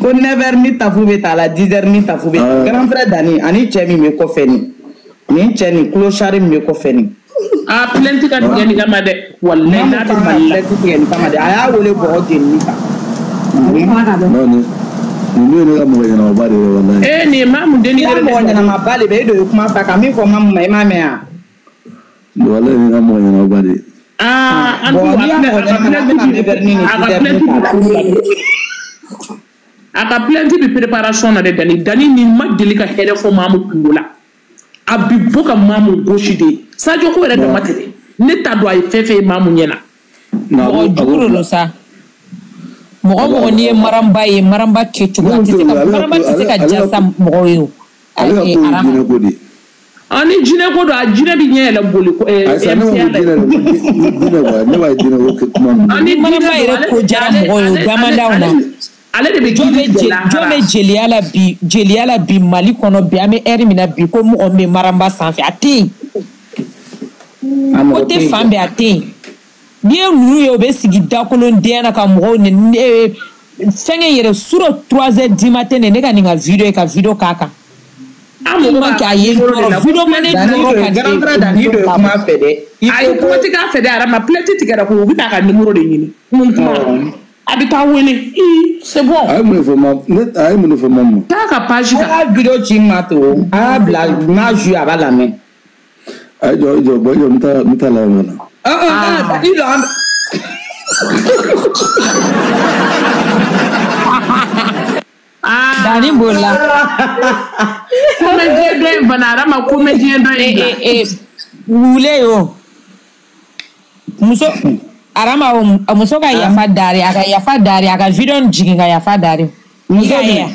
Ko 9h ni tafu bɛ taa la, 10h ni tafu bɛ taa. Grand frère Dani ani cɛ min bɛ kɔfɛ nin, nin cɛ nin clochard min bɛ kɔfɛ nin. Ah, plainte ka tigɛ nin kama dɛ. Wallahi n'a bɛ Mali la. Plainte tigɛ nin kama dɛ. A y'a wele bɔgɔ jenini kan. Non, nin ye ne ka mɔgɔ ɲɛnamaba de ye wallahi. Eh, nin ye Mamu den I ka mɔgɔ ɲɛnamaba de bɛ e de ye kuma fɛ ka min fɔ Mamu ma, i m'a mɛn wa? Wallahi ne ka mɔgɔ ɲɛnamaba de ye. Ah, an Bon, n'i y'a mɔgɔ ɲɛnama na, an bɛna 9h ni 10h ni ta la. A ka plainte bi préparation na dɛ. Dani, Dani nin ma deli ka hɛrɛ fɔ Mamu kungo la. A bi bɔ ka Mamu gosi de. Sadio ko yɛrɛ dama tɛ dɛ. Ne t'a dɔn a ye fɛn fɛn ye Mamu ɲɛna. Mɔgɔ jugu de don sa. Mɔgɔ mɔgɔ n'i ye maranba ye, maranba kɛcogo a tɛ se ka, maranba tɛ se ka jasa mɔgɔw ye o. Ale ka ko ye jinɛ ko de ye. Ah, ni jinɛ ko don, a jinɛ bi ɲɛ yɛlɛ boli ko Ayisa, ne ma ko MCA la. Jinɛ de, jinɛ quoi, ne b'a ye jinɛ ko kuma Ah, ninnu. ni Maranba jinɛ don, yɛrɛ ale ko diyara mɔgɔw ye o damandaw na. Ale de bɛ Jɔn kiri bɛ tigɛ jɔn lahara. bɛ jeliya la bi, jeliya la bi Mali kɔnɔ bi, an bɛ ɛri min na bi, ko mɔgɔ min bɛ maranba sanfɛ a tɛ yen. A Ko mɔgɔ tɛ tɛ yen. fan bɛɛ, a tɛ yen. N'i ye ninnu ye, u bɛ sigi dakolondenya na ka mɔgɔw neni fɛnkɛ yɛrɛ suro 3 heures du matin de ne ka nin ka vidéo ye, ka vidéo k'a kan. An mago Tellement b'a que a ye n numéro de tɔɔrɔ la. vidéo ma ne Dani tɔɔrɔ do ka grand frère Dani do ye kuma fɛ dɛ. I Ayi, ko kuma ko tɛ k'a fɛ dɛ. Arama, plainte tigɛra ko u bɛ k'a ka numéro de ɲini. Mun kuma? A bɛ taa wele. Ii, c'est bon. A ye mun de fɔ Mamu? Ne a ye mun de fɔ Mamu ma? Taa ka page A kan. y'a vidéo ci n ma to, a y'a bila n'a ju a b'a lamɛn. A ye jɔ, i jɔ, bɔn i jɔ, n bɛ taa lajɛ ka na. Ah, i jɔ an. Ah, Dani bolila. Comédien dɔ in fana, Arama, comédien dɔ in bila. Wule o muso Arama o muso ka yafa dari, a ka yafa dari, a ka vidéo nin jigin ka yafa dari. I Muso ka ye dun. wa?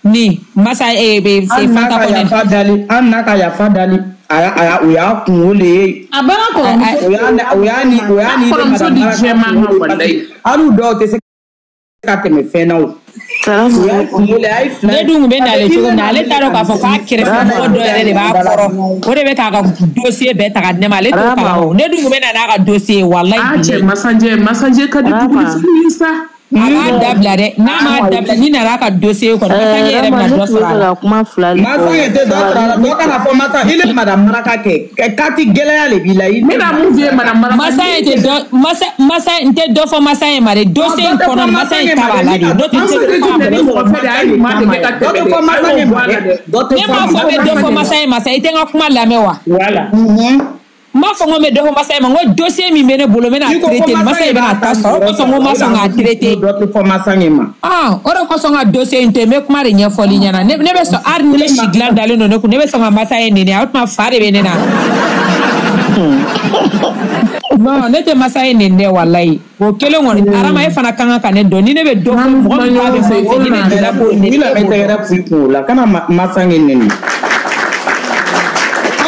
Ni masa be Hali se n'a Fanta ka Kɔnɛ. yafa dali, hali n'a ka yafa dali, a y'a o y'a kungo le ye. A banna kɔrɔmuso. O y'a o y'a ni o y'a A ni de kɔrɔmuso madame di Maraka jɛman kungo ma de ye, parce walayi. que hali u dɔw tɛ se ka tɛmɛ fɛn na o. Salamu O y'a alaikum. kungo le ye, a ye fila Ne ye. dun kun bɛ Parce nale que i cogo bɛ min na, na ale ne t'a de dɔn ka k'a fɔ k'a kɛrɛfɛ mɔgɔ dɔ yɛrɛ de b'a kɔrɔ, o de bɛ k'a ka dossier bɛɛ ta ka di ne ma, ale t'o Rama kalama o. o. Ne dun kun bɛ na n'a ka dossier ye walayi Ah, cɛ bilayi. Masanjɛ, Masanjɛ ka di Rama. dugutigi ye sa. A b'a dabila dɛ, n'a m'a dabila ni nana a ka dossier kɔnɔ, Masanjɛ yɛrɛ Rama, bɛna ne dɔ tun bɛ sɔrɔ a fɛ la. ka kuma fila de fɔ. Masa ye tɛ dɔ sɔrɔ a la, dɔ kana fɔ masa i le madame Maraka kɛ kati gɛlɛya le b'i la i N le bɛna mun f'i ye madame Maraka? Masa ye tɛ dɔ masa masa n tɛ dɔ fɔ masa ye ma dɛ, dɔ dossier in tɛ fɔ kɔnɔ masa masa ye in ma ta b'a dɛ la ni de, ka n'o tɛ an n tɛ bɛ dɔ fɔ a tɛ ma dɔ dɛ. fɔ Mɔgɔ fɛ dɛ, masa a ye ye ɲuman kama de kɛ ye ka dɔ tɛmɛ tɛ dɛ. fɔ A masa y'o ye bɔ ma a la dɛ dɛ. dɔ tɛ Ne fɔ m'a fɔ masa n bɛ dɔ fɔ ye ma. masa ye ma sa, i tɛ n ka kuma lamɛn wa? Voilà. N m'a fɔ n ko n bɛ dɔ fɔ masa ye ma, n ko dossier min bɛ ne bolo n bɛna I ko ko traiter, masa masa ye in b'a bɛna ta ta sɔrɔ, o nin yɔrɔ kosɔn n ko la n ma o de sɔn la k'a an ko traiter. dɔ tɛ fɔ masa ye ma. Ah, o de kosɔn ka dossier in to yen, n bɛ kuma de ɲɛfɔli ɲɛna. Ne bɛ sɔn hali ni ne si dilan dalen don ne kun, ne bɛ sɔn ka masa ye neni, o tuma fa de bɛ ne na. Non, ne tɛ masa ye neni dɛ walayi. O kelen kɔni, Arama e fana ka kan ka ne dɔn. Ni ne bɛ dɔ fɔ mɔgɔ min k'a bɛ fɛn fɛn, ni ne delila k'o neni, I e la bɛ b'o dɔn. tɛgɛrɛ f'i kun o la kana masa ye neni.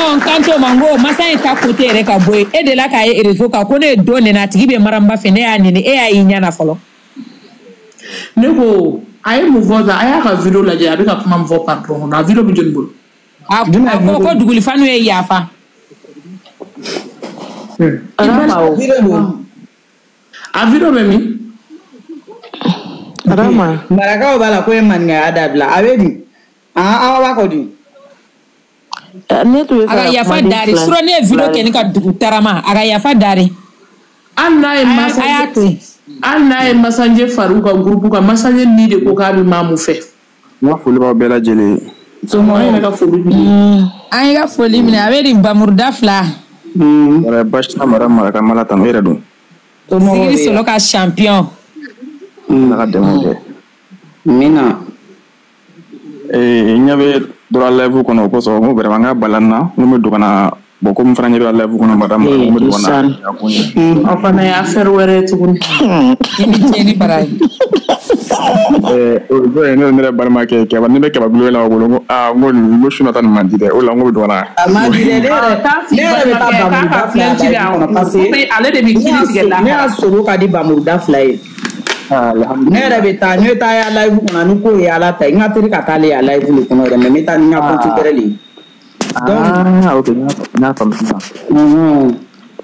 Ɔ, n kan t'o ma, n ko masa in ta côté yɛrɛ ka bɔ yen. E delila k'a ye réseau kan ko ne ye dɔ neni, a tigi bɛ maranba fɛ, ne y'a neni, e y'a y'i ɲɛ na fɔlɔ. Ne ko a ye mun fɔ tan? A y'a ka vidéo lajɛ, a bɛ ka kuma min fɔ pardon kɔnɔ, a vidéo bɛ jɔnni bolo? A Jumɛn a ko ko vidéo? dugulifanu ye yafa. Rama o. Vidéo don. A vidéo bɛ min? Rama. Marakaw b'a la ko ye maninkaya dabila a bɛ di? Ah, aw b'a kɔ di? Ne tun bɛ A fɛ ka ka yafa kumaden dari. fila Surɔ ne ye vidéo fila kɛ de ne ka dugu tarama, a ka yafa dari. Hali n'a ye A y'a Masanjɛ to yen. hali n'a ye Masanjɛ far'u ka groupe kan, Masanjɛ ni de ko k'a bɛ Mamu fɛ. N ka foli b'aw bɛɛ lajɛlen ye. An yɛrɛ ka foli b'i ye. An y'i ka foli minɛ, a bɛ nin bamuruda fila. Yɛrɛ baasi tɛ mara maraka mala tan, e yɛrɛ dun? Somɔgɔw Sigiri bɛ Solo yan. ka champion. Ala ka dɛmɛ kɛ. Mina. Ee, n ɲɛ bɛ dɔrɔn live kɔnɔ, o kosɔn n ko vraiment n ka balan na, n ko n bɛ don ka na bon, komi n fana ɲɛ bɛ live kɔnɔ madame, n ko n bɛ don ka na a ko ɲɛ. Aw fana ye affaire wɛrɛ ye tuguni. I ni ce ni baraji. O jɔn ye ne yɛrɛ balimakɛ Kɛba, ne bɛ Kɛba gulo la o bolo, n ko aa, n ko nin, n ko su nata nin man di dɛ, o la n ko bɛ don ka na. A man di dɛ, ne yɛrɛ Taa ne yɛrɛ bɛ taa k'a bamuruda ka fila plainte live de kɔnɔ parce komi que ale de bɛ ne kiiri y'a tigɛ ne y'a lahara. solo ka di bamuruda fila ye. Ne yɛrɛ bɛ taa, ne bɛ taa ya live kɔnɔ ni ko ye Ala ta ye, n ka teri ka taa ale ya live le kɔnɔ yɛrɛ, mais n bɛ taa ni n ka compte wɛrɛ le ye. Donc Ah, ok, n y'a faamu sisan.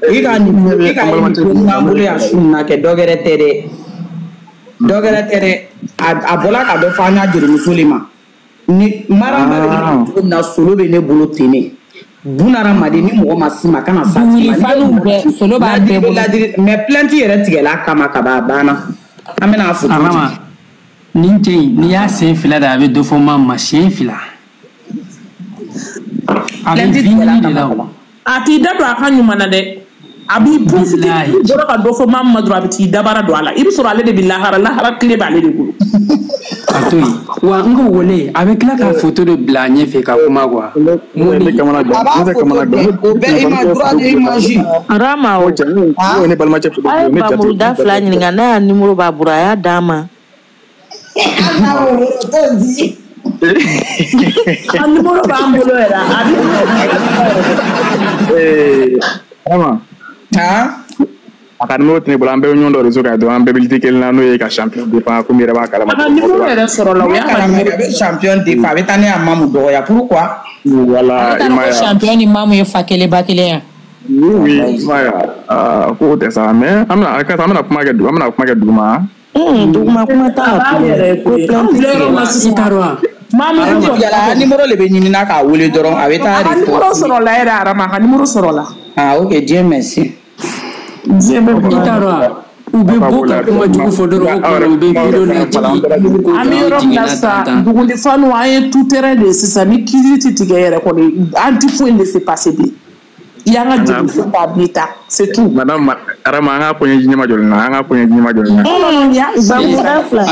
I ka nin i ka nin ko nin b'an bolo yan su in na kɛ dɔ wɛrɛ tɛ dɛ. Dɔ wɛrɛ tɛ dɛ, a bɔla ka dɔ fɔ an ka jelimuso le ma. Ni maramba bɛ ne bolo cogo min na, solo bɛ ne bolo ten ne. Bunahadamaden ni mɔgɔ ma s'i ma kana s'a tigi ma. Wulifaniw bɛɛ solo b'a bɛɛ bolo. Mais plainte yɛrɛ tigɛla a kama ka ban a banna. An bɛna a fo. Arama nin cɛ in n'i y'a sen fila da a bɛ dɔ fɔ ma ma siɲɛ fila. A bɛ vini de la o. A t'i da don a ka ɲuman na dɛ. A b'i profiter n'i bɔra ka dɔ fɔ maa min ma dɔrɔn a bɛ t'i dabara don a la. I bɛ sɔrɔ ale de bɛ lahara lahara tile b'ale de bolo. A to yen wa n ko wele a bɛ tila ka photo de bila a ɲɛfɛ ka kuma quoi. Ne kamana gan. A b'a Ne kamana photo gan. bɛɛ o bɛɛ i ma droit de image. Rama o. Ne balimakɛ photo A ye ne jate. Bamuruda fila ɲininka n'a y'a numéro b'a bolo a y'a d'a ma. A numéro b'an bolo yɛrɛ a bɛ. Rama. A ka numéro tɛ ne bolo an bɛɛ bɛ ɲɔgɔn dɔn réseau kan dɔrɔn an bɛɛ bɛ lutte kelen na n'o ye ka champion défend komi i yɛrɛ b'a kalama. A ka numéro yɛrɛ sɔrɔ la o y'a ka numéro. A bɛ champion défend a bɛ taa ne y'a mamu dɔgɔya pourquoi. Voilà i i ma ko ye. champion ni mamu ye fa kelen ba kelen ya. Oui i ma ye ko tɛ sa mais an bɛna an bɛna kuma kɛ dugu an bɛna kuma kɛ duguma. Duguma kuma t'a la tuguni ko plainte tigɛla. Mamu yala numéro le bɛ ɲini na k'a wele dɔrɔn a bɛ taa a ka numéro sɔrɔ la yɛrɛ Arama a ka numéro sɔrɔ la. Ah ok Dieu merci. Dieu bɛ I t'a dɔn wa u bɛ bɔ ka kuma jugu fɔ dɔrɔn o kuma u bɛ video lajigin An bɛ yɔrɔ min na sisan dugundifanu an ye tout terrain de ye sisan ni kiiri ti tigɛ yɛrɛ kɔni an ti foyi laisser passer bilen. I y'an ka jeli ta b'i ta c'est tout. Madame Arama an ka koɲɛ ji ɲɛma jɔlen na an ka koɲɛ ji ɲɛma jɔlen na.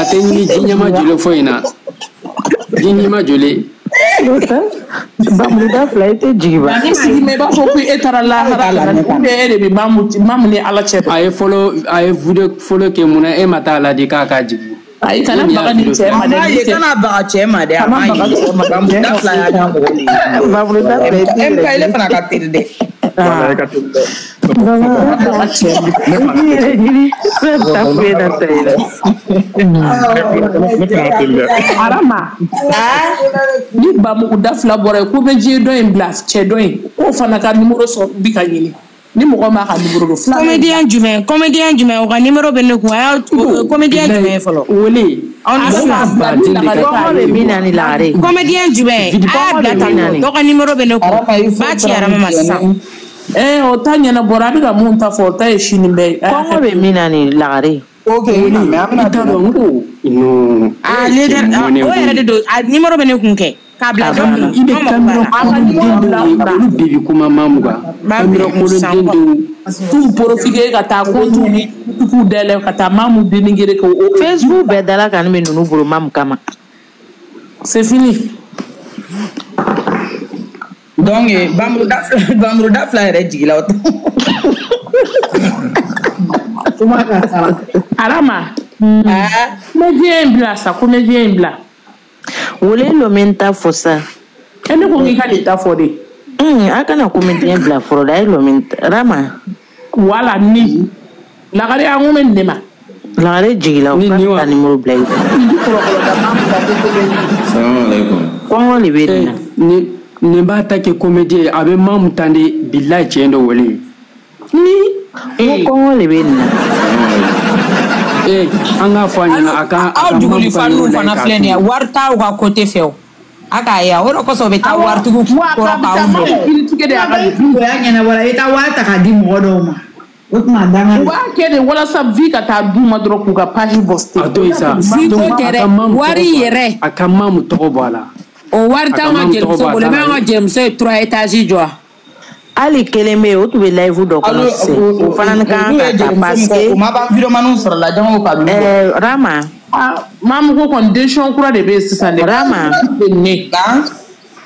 A tɛ ɲini ji ɲɛma jɔlen foyi in na. Ji ɲɛma jɔlen. Bamuruda fila i tɛ jigin ba. Nka sigi mɛ i b'a fɔ ko e taara lahara ou bien e de bɛ mamu ni Ala cɛ. A ye fɔlɔ a ye video fɔlɔ kɛ mun na e ma taa ladi k'a ka jigin. Ayi kana baga ni cɛ ma dɛ. A ye kana baga cɛ ma dɛ a ma ye. Bamuruda fila y'a ɲɛ mɔgɔ de ye. Bamuruda fila i tɛ MK ile fana ka teli dɛ. Wala e ka teli dɛ. I yɛrɛ ɲini fɛn ta foyi na ta i la. Ne fana ka teli dɛ. Arama ni bamuguda fila bɔra yen ko bɛ diɲɛ dɔ in bila cɛ dɔ in k'o fana ka numéro sɔrɔ bi ka ɲini ni mɔgɔ m'a ka numéro don fila. Comédien jumɛn comédien jumɛn o ka numéro bɛ ne kun a y'a comédien jumɛn ye fɔlɔ. Wele. Kɔngɔ bɛ min na ni lagare. Comédien jumɛn a y'a bila tan nɔ dɔ ka numéro bɛ ne kun b'a ci Arama ma sisan. O ta ɲɛnabɔra a bɛ ka mun ta fɔ o ta ye sini bɛɛ ye. Kɔngɔ bɛ min na ni lagare. Ok mais an bɛna I t'a dɔn n ko non. Ah leader o yɛrɛ de don a numéro bɛ ne kun kɛ k'a bila dɔ kun. I bɛ caméra kolonden dɔw ye olu bɛɛ bɛ kuma mamu kan. Caméra kolonden dɔw. T'u profiter ka taa compte ni k'u dayɛlɛ ka taa mamu dénigrer k'o. Facebook bɛɛ dala kan ne bɛ ninnu bolo mamu kama. C'est fini. Donc bamuruda fila yɛrɛ jigila o tɛ. Arama. Comédien in bila sa comédien in bila. Wele lo min ta fɔ sa. E ne ko k'i ka nin ta fɔ de. A kana comédien bila fɔlɔ dɛ a ye lo min Rama. Wala ni lagare an ko bɛ nin de ma. Lagare jigila o ka taa numéro bila i kun. Salamu alaikum. Kɔngɔ de bɛ nin na. Nin b'a ta kɛ comédien ye a bɛ mamu tan de bilayi tiɲɛ dɔ wele. Ni ko kɔngɔ de bɛ nin na. An k'a fɔ a ɲɛna a ka aw duguli faniw fana filɛ nin ye wari t'aw ka côté fɛ o a k'a ye o de kosɔn u bɛ taa waritigiw kɔrɔ k'aw minɛ. Kungoya ɲɛnabɔra i taa wari ta k'a di mɔgɔ dɔw ma o tuma danga. U b'a kɛ de walasa vie ka taa d'u ma dɔrɔn k'u ka page poster. A to yen sa. Vie ko tɛ dɛ wari yɛrɛ. A ka mamu tɔgɔ bɔ a la. O wari t'anw ka jelimuso bolo bɛ an ka jelimuso ye 3 étages jɔ. Hali kelen bɛ yen o tun bɛ live dɔ kɔnɔ sisan o fana kan ka ta parce que. O ma ban vidéomanw sɔrɔ la jamaw ka dun. Rama. Mamu ko kɔni décision kura de bɛ yen sisan dɛ. Rama.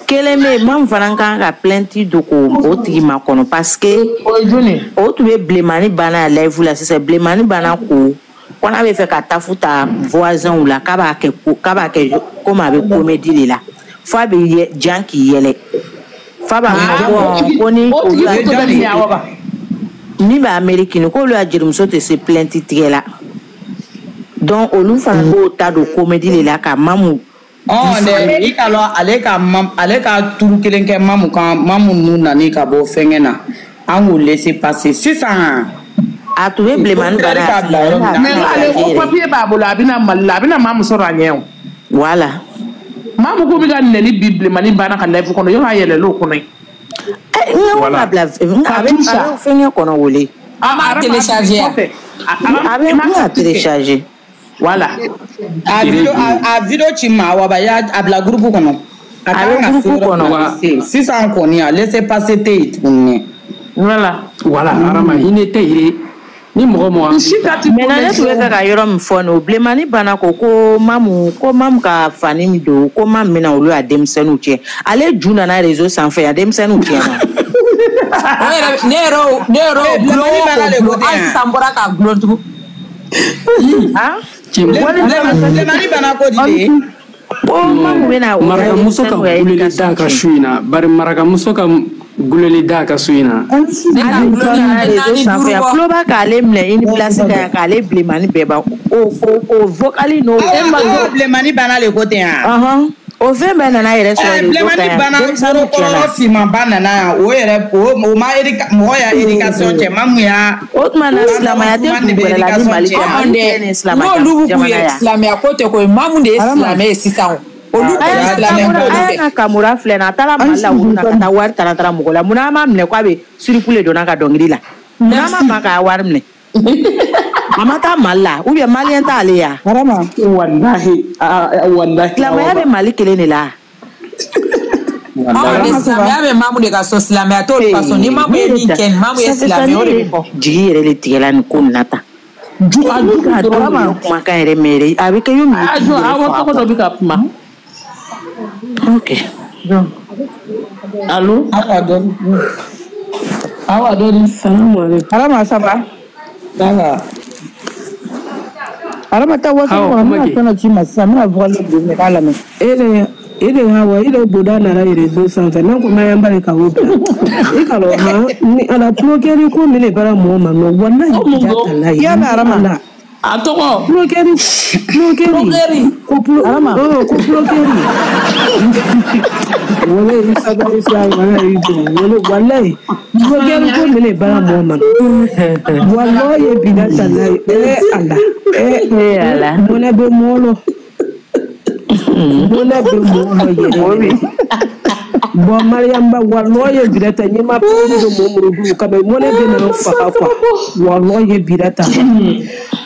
Kelen bɛ yen mamu fana kan ka plainte don k'o tigi makɔnɔ parce que. O ye jɔn ye. O tun bɛ bilenmani banna a live la sisan bilenmani banna ko ko n'a bɛ fɛ ka tafu ta voisinw la k'a b'a kɛ k'a b'a kɛ komi a bɛ comédie de la f'a bɛ jan k'i yɛlɛ. Fa b'a fɔ ko ni olu y'a min bɛ Amérique ni k'olu y'a jelimuso tɛ se plainte tigɛ la donc olu fana b'o ta don comédie de la ka mamu. Dɛ i ka lɔn ale ka turu kelen kɛ mamu kan mamu nun nani ka bɔ fɛnkɛ na an k'o laisser passer sisan. A tun bɛ bilenmani banna k'a bila yɔrɔ min na. Mais ale o papier b'a bolo, a bɛna Mali la, a bɛna Mamu sɔrɔ a ɲɛ o. Voilà. Mamu ko bɛ ka nɛni bi bilenmani banna ka live kɔnɔ, yɔrɔ a yɛlɛl'o kɔnɔ yen. N ko k'a bila a bɛ fɛngɛ kɔnɔ wele. A b'a télécharger. A bɛ n b'a télécharger. Voilà. A vidéo ci ma wa ba ya a bila groupe kɔnɔ. A bɛ groupe kɔnɔ. Sisan kɔni a laisser passer tɛ yen tuguni. Voilà. Voilà, Arama hinɛ tɛ yen. Ni mɔgɔ mɔgɔ. Si ka ti. Maintenant ne tun bɛ fɛ ka yɔrɔ min fɔ nin o bilenmani banna ko Mamu ka fani min don ko Mamu bɛna olu y'a denmisɛnninw tiɲɛ ale ju nana réseau sanfɛ a denmisɛnninw tiɲɛna. O yɛrɛ ne yɛrɛ gulon o gulon hali sisan n bɔra k'a gulon tugun. Bilenmani banna ko di de. Ko Mamu bɛna o marakamuso ka guleli da ka su in na bari marakamuso ka guleli da ka su in na. Ne ka gulon naani duuru bɔ. Tulo b'a k'ale minɛ i ni place kan yan k'ale bilenmani bɛɛ ban o vocal n'o. E ma ko bilenmani banna le ko ten yan. O fɛn bɛɛ nana yɛrɛ sɔrɔ réseau kan yan. Bilenmani banna kɔlɔlɔ finmanba nana yan o yɛrɛ o ma mɔgɔ y'a éducation cɛ Mamu y'a. O tuma na silamɛya tɛ dugu wɛrɛ la ni Mali tɛ Mali tɛ ni silamɛya n'olu b'u ye silamɛya ko tɛ koyi Mamu de ye silamɛ ye sisan o. Olu kɔni silamɛ ko de fɛ. A ka Kamura filɛ nin ye a taara Mali la woro na ka taa wari taara mɔgɔ la munna an m'a minɛ k'a bɛ siriku le donna ka dɔnkili la munna an m'a ma k'a wari minɛ a ma taa Mali la ou bien maliyɛn t'ale ya. Walahi walahi. Silamɛya bɛ Mali kelen de la. Silamɛya bɛ Mamu de ka so silamɛya t'olu ka so ni Mamu ye min kɛ Mamu ye silamɛ o de bɛ fɔ. Jigi yɛrɛ de tigɛla nin ko nin na tan. Ju a ju ka dɔrɔn kumakan yɛrɛ mɛn yɛrɛ a bɛ kɛ yomi. A jɔ awɔ tɔgɔ dɔ bɛ ka kuma. Ok. Allo. Awa dɔɔni. Awa dɔɔni. Salamu alaikum. Arama ça va? Ça va. Arama taa WhatsApp kɔnɔ n bɛna fɛn dɔ ci ma sisan n bɛna vocal dɔ bila i k'a lamɛn. E de hawa i de boda nana réseau sanfɛ ne ko Mariam de ka o bila i ka lɔ han ni ala tulokɛri ko min de bara mɔgɔ ma mɛ walahi ja talahi. I y'a mɛn Arama. A tɔgɔ. Tulokɛri ko Arama. Ko tulokɛri. Walahi sabali sa walahi jɔ walahi tulokɛri ko min de bara mɔgɔ ma walahi bila talahi ala ala mɔnɛ bɛ mɔgɔ lɔ. Mɔnɛ bɛ mɔgɔ lɔ yɛrɛ bɔn Mariam ba walahi bila ta ɲɛma pɛrɛn don mɔgɔ minnu bolo kaba mɔnɛ bɛ na faga quoi walahi bila ta.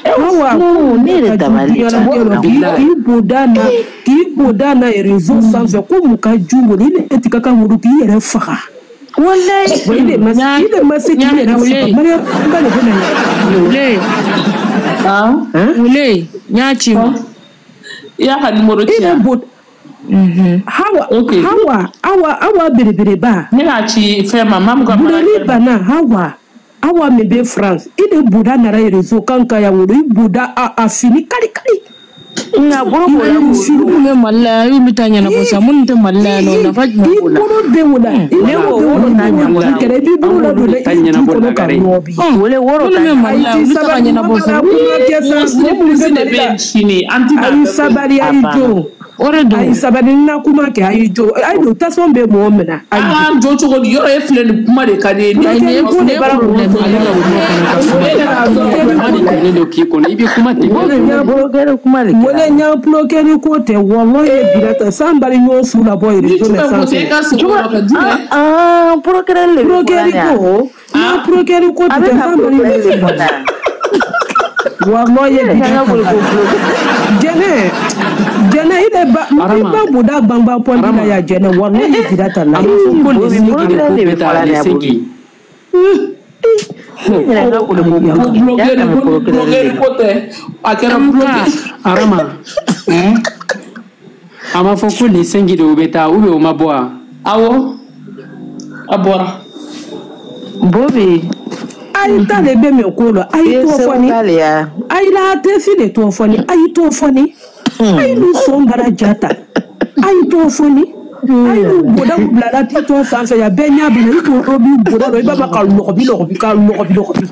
Awa ne yɛrɛ dabali k'i boda na réseau sanfɛ ko mun ka ju wolo i ne ti ka kan wolo k'i yɛrɛ faga. Walahi. I de ma se k'i yɛrɛ faga Mariam ba de bɛ na. Wule. Wule n y'a ci ma. I y'a ka numéro ci yan. Hawa hawa belebeleba. Ne y'a ci fɛn ma Mamu ka. Buleli banna hawa. Awa min bɛ France i de boda nana réseau kan ka yan wolo i boda a fini kali kali. Nka bolo b'o la minnu bɛ Mali la yan olu ta ɲɛnabɔ sa minnu tɛ Mali la yan nɔ nafa jumɛn b'o la. I bolo bɛ o la. Ne ko woro ta ɲɛnabɔ la. I b'i bolo ladon dɛ i ju kɔnɔ ka nɔ bi. Wele woro ta minnu bɛ Mali la olu ta ka ɲɛnabɔ sa. A ye sabali a ye jɔ. O de don. A ye sabali n na kuma kɛ a ye jɔ a ye don tasuma bɛ mɔgɔ minɛ. An k'an jɔ cogo di yɔrɔ e filɛ nin kuma de ka di ye. Nin ye problème ye. Don k'i kɔnɔ i bɛ kuma ten. Wele ɲa tulokɛri ko tɛ walahi bila ta san bari ɲɔgɔn su labɔ réseau la sanfɛ. Procureur le bɛ procureur ko ɲa procureur ko tɛ san bari ɲɔgɔn su labɔ. Walahi bila ta. Jɛnɛ i de ba i ba boda banban pɔnti la yan Jɛnɛ walahi bila ta la. A ma fɔ ko le segi de ko bɛ taa le segi. Arama a ma fɔ ko le segi de o bɛ taa ou bien o ma bɔ wa. Awɔ a bɔra. Bobi. Ayi ta de bɛ mɛ ko la ayi t'o fɔ ni ayi la tɛ fi de t'o fɔ ni ayi t'o fɔ ni ayi n'u sɔn bara ja ta ayi t'o fɔ ni ayi n'u boda bilala bitɔn sanfɛ yan bɛɛ ɲɛ b'i la i k'o b'i boda dɔn i b'a ka lɔgɔbi lɔgɔbi ka lɔgɔbi lɔgɔbi.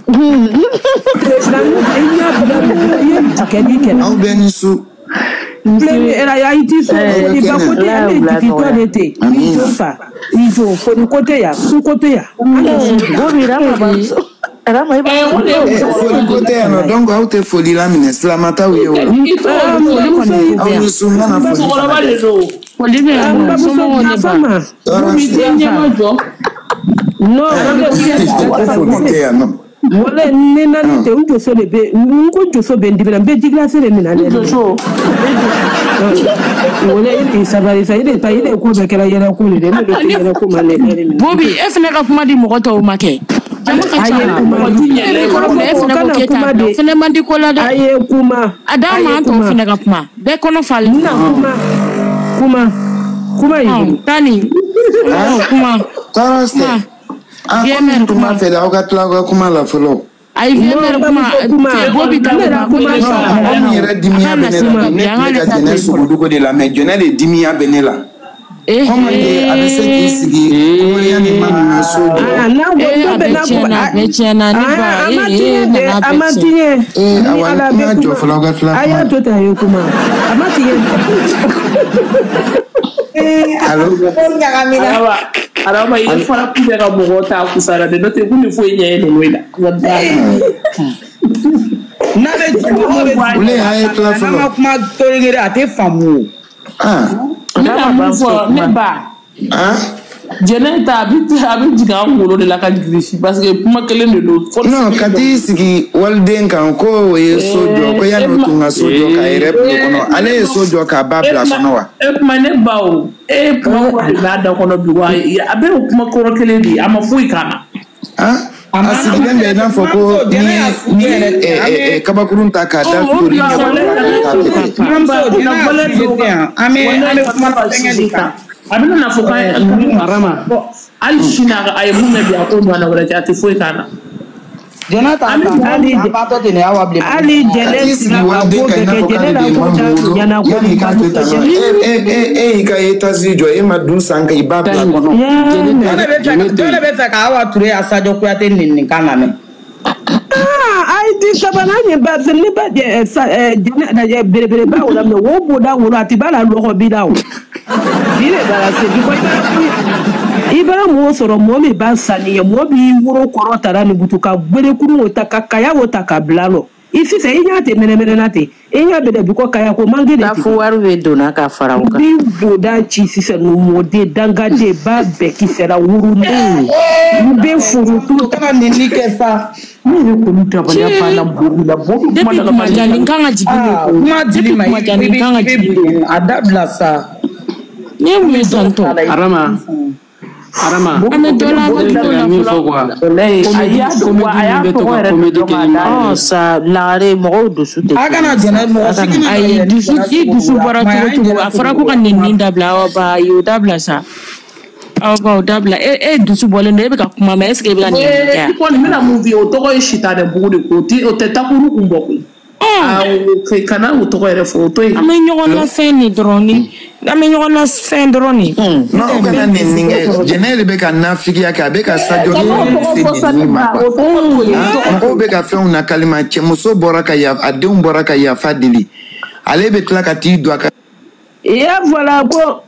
Tile filanin i ɲɛ bila i ye dikɛli kɛ. Aw bɛɛ ni su. Filɛ ayi ti so ni ba ko tɛ yan ne jigitɔ de tɛ i jo fa i jo foni ko tɛ yan su ko tɛ yan. Bobi rama ba. Rama i b'a foli ko tɛ yan nɔ donc aw tɛ foli laminɛ silamɛtaw ye o la. Aw ni su n kana foli fana kɛ. Foli bɛ yan nɔ somɔgɔw ne ba. Non, ko foli tɛ yan nɔ. Wala ne nani tɛ n joso de bɛ n ko joso bɛ n dimi na n bɛ jigilase de minɛ ne joso. Wala i sabali sa i de ta i de ko bɛɛ kɛra yɛrɛ ko de dɛ ne de tɛ yɛrɛ ko ma ne yɛrɛ minɛ. Bobi e fana ka kuma di mɔgɔ tɔw ma kɛ. Jama ka ca mɔgɔ ti ɲɛ e kɔrɔ e fana ko k'e t'a bila o fana man di ko la dɛ. A ye kuma. A d'an ma an tɔw fana ka kuma bɛɛ kɔnɔ falen. N na kuma kuma kuma y'i bolo. Tani kuma. Tɔɔrɔ tɛ. Ah, komi tun b'a fɛ de aw ka tila aw ka kuma la fɔlɔ. Ayi VMR kuma Bobi ta kuma. Mɔgɔ min yɛrɛ dimiya bɛ ne la ne tun bɛ ka Jɛnɛ sogodogo de la mais Jɛnɛ de dimiya bɛ ne la. Comment que a bɛ se k'i sigi kɔnɔya ni ma min ka so jɔ. A bɛ tiɲɛna a bɛ tiɲɛna ne ba ee nana a ma tiɲɛ. Ee awa n y'a jɔ fɔlɔ aw ka tila kuma. A y'a to ten a ye kuma a ma tiɲɛ. Allo. Araba i ye fara kun bɛ ka mɔgɔw ta kusara de n'o tɛ kun ni foyi ɲɛ ye ninnu la. N'a bɛ Wule a ye tila fɔlɔ. N'a ma kuma tolikere a tɛ faamu o. Ne ka mun fɔ ne ba. Jɛnɛ ta a bɛ jigin an kunkolo de la ka girisi parce que kuma kelen de don. Non ka t'i sigi waliden kan ko o ye so jɔ ko yanni o tun ka so jɔ k'a yɛrɛ bila kɔnɔ ale ye so jɔ k'a ba bila kɔnɔ wa. E kuma ne ba o e ye kuma kɔrɔ de b'a da kɔnɔ bi wa a bɛ o kuma kɔrɔ kelen de ye a ma foyi k'a la. A sigilen bɛ i n'a fɔ ko ni ye kabakurun ta k'a da tori ɲɛ kɔrɔ k'a tigɛ. An bɛ kuma fɛngɛ de kan. A bɛna n'a fɔ k'a hali sini a ye mun mɛn bi a ko ɲɔgɔnna wɛrɛ kɛ a tɛ foyi k'a la. Jɛnɛ ta an batɔ ten de Awa bilen. Hali Jɛnɛ sigi waliden kan i n'a fɔ k'ale de ye mamu wolo yanni i k'a to tan nɔ e y'i ka étage jɔ e ma dun san k'i ba bila kɔnɔ. Jɔn de bɛ fɛ ka Awa Ture a Sadio Kuyate nɛni kan lamɛn. Ayi di sabanan ye ba ne ba jɛnɛ belebeleba o la mɛ o boda wolo a ti ba la lɔgɔ bi la o bi de b'a la se bi ko i b'a mɔgɔ sɔrɔ mɔgɔ min b'a saniya mɔgɔ b'i woro kɔrɔ ta la nin butu ka gberekuru o ta ka kaya o ta ka bila lɔ i sisan i ɲɛ tɛ mɛnɛmɛnɛ ten i ɲɛ bɛ dɛ bi ko kaya ko manke de ti. Wari bɛ donna ka fara o kan. Bi boda ci sisan mɔden dangaden ba bɛɛ kisɛra woro ne n bɛ foronto. Kana nɛni kɛ sa. Ne yɛrɛ kɔni dabaliya banna Bobi la Bobi kuma depuis kuma jan nin kan ka jigin de ko. Kuma dili ma kuma jan nin kan ka jigin de. A dabila sa. Ne mun ye tantɔ. Arama. Arama. An bɛ dɔ la an bɛ dɔ la min fɔ quoi. Comédie min bɛ to ka comédie kɛ ni ɔ sa lagare mɔgɔw dusu tɛ. A kana jɛnɛ mɔgɔ si kana. Ayi dusu i dusu bɔra cogo cogo a fɔra ko ka nɛni dabila aw ba ayi o dabila sa. Aw ba o dabila e dusu bɔlen don e bɛ ka kuma mais est ce que e bɛ ka nɛni kɛ. I kɔni n bɛna mun f'i ye o tɔgɔ ye sitanɛ bugu de ko o tɛ takuru kun bɔ koyi. Kana o tɔgɔ yɛrɛ fɔ o to yen. An bɛ ɲɔgɔn lafɛn de dɔrɔn ni an bɛ ɲɔgɔn lafɛn dɔrɔn de. Non o kana nɛni kɛ Jɛnɛ de bɛ ka nafigiya kɛ a bɛ ka Sadio se nɛni ma quoi. Mɔgɔw bɛ ka fɛnw nakalima cɛmuso bɔra ka yafa a denw bɔra ka yafa deli ale bɛ tila ka t'i don a ka. I y'a fɔ ko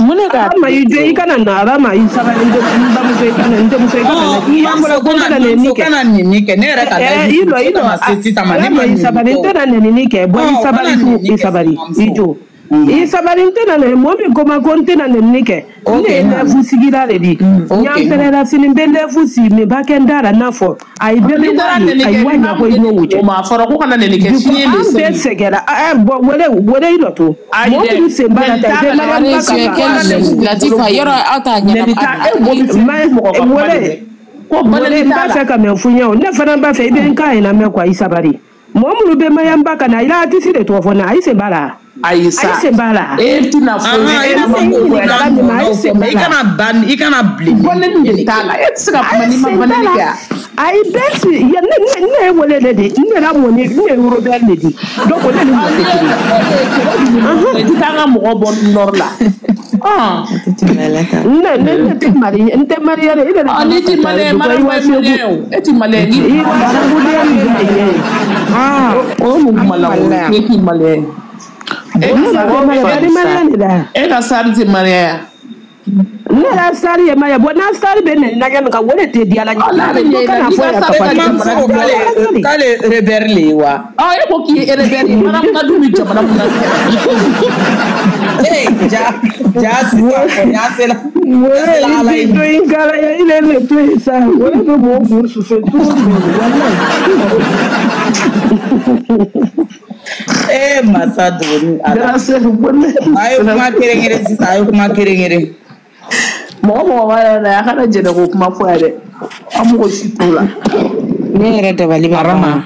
mun de k'a ma i jɔ i kana na Arama i sabali n bamuso i kana n denmuso i kana na i y'a fɔra ko n kana nɛni kɛ kana nɛni kɛ ne yɛrɛ ka i lɔ i lɔ sisan ma ne ma i sabali n tɛna nɛni kɛ bɔn i sabali i sabali i jɔ i sabali n tɛna nɛni mɔgɔ min ko ma ko n tɛna nɛni kɛ ne ye lɛfu sigira de di n y'an pɛrɛla sini n bɛ lɛfu sigi min b'a kɛ n da la n'a fɔ ayi bɛɛ bɛ na ayi wa ɲa ko i n'o cɛ a fɔra ko kana nɛni kɛ sini an bɛɛ sɛgɛnna bɔn wele wele i lɔ to mɔgɔ minnu sen b'a la ta i bɛ mariam ba kan Latifa yɔrɔ aw t'a ɲɛnabɔ wele wele n b'a fɛ ka mɛn f'u ɲɛ o ne fana b'a fɛ i bɛ n kan yɛlɛmɛ quoi i sabali mɔgɔ minnu bɛ mariam ba kan na i la artiste de tɔgɔ fɔ n na ayi sen b'a la. Ayi sa ayi sen b'a la. E tɛna foyi i kana ba i kana bilen. Banni de t'a la e tɛ se ka kuma n'i ma banni kɛ. Ayi bɛɛ si ya ne ye wele de di n yɛrɛ mɔni n ye Robert de di donc ne ni mɔgɔ tɛ kelen. I tɛ taa an ka mɔgɔ bɔ nɔrɔ la. Ne tɛ mari n tɛ mariya de. N'i tɛ maliyɛn mara ma ye maliyɛn o e tɛ maliyɛn ni. I wa segu den de ye. O ye mun kuma la o e tɛ maliyɛn. E ka sari tɛ mariya. Ne yɛrɛ sari ye ma ye bɔn n'a sari bɛ nɛni na ɲɛ kan o de tɛ diya la ɲɛ kana fɔ yɛrɛ ka fɔ k'ale rebelle le ye wa. Ɔ e ko k'i ye rebelle ye Mariam ka du bɛ jamana mun na. Ee ja ja sisan kɔni an sera. Wala i to yen kala i le ne to yen sa o de bɛ mɔgɔw kun susu cogo min walayi. Ee masa dogoni ala. A ye kuma kelen sisan a ye kuma kelen. Mɔgɔ mɔgɔ b'a yɛrɛ la a kana jɛnɛ ko kuma fɔ yan dɛ an mɔgɔ si t'o la. Ne yɛrɛ dabali b'a Arama.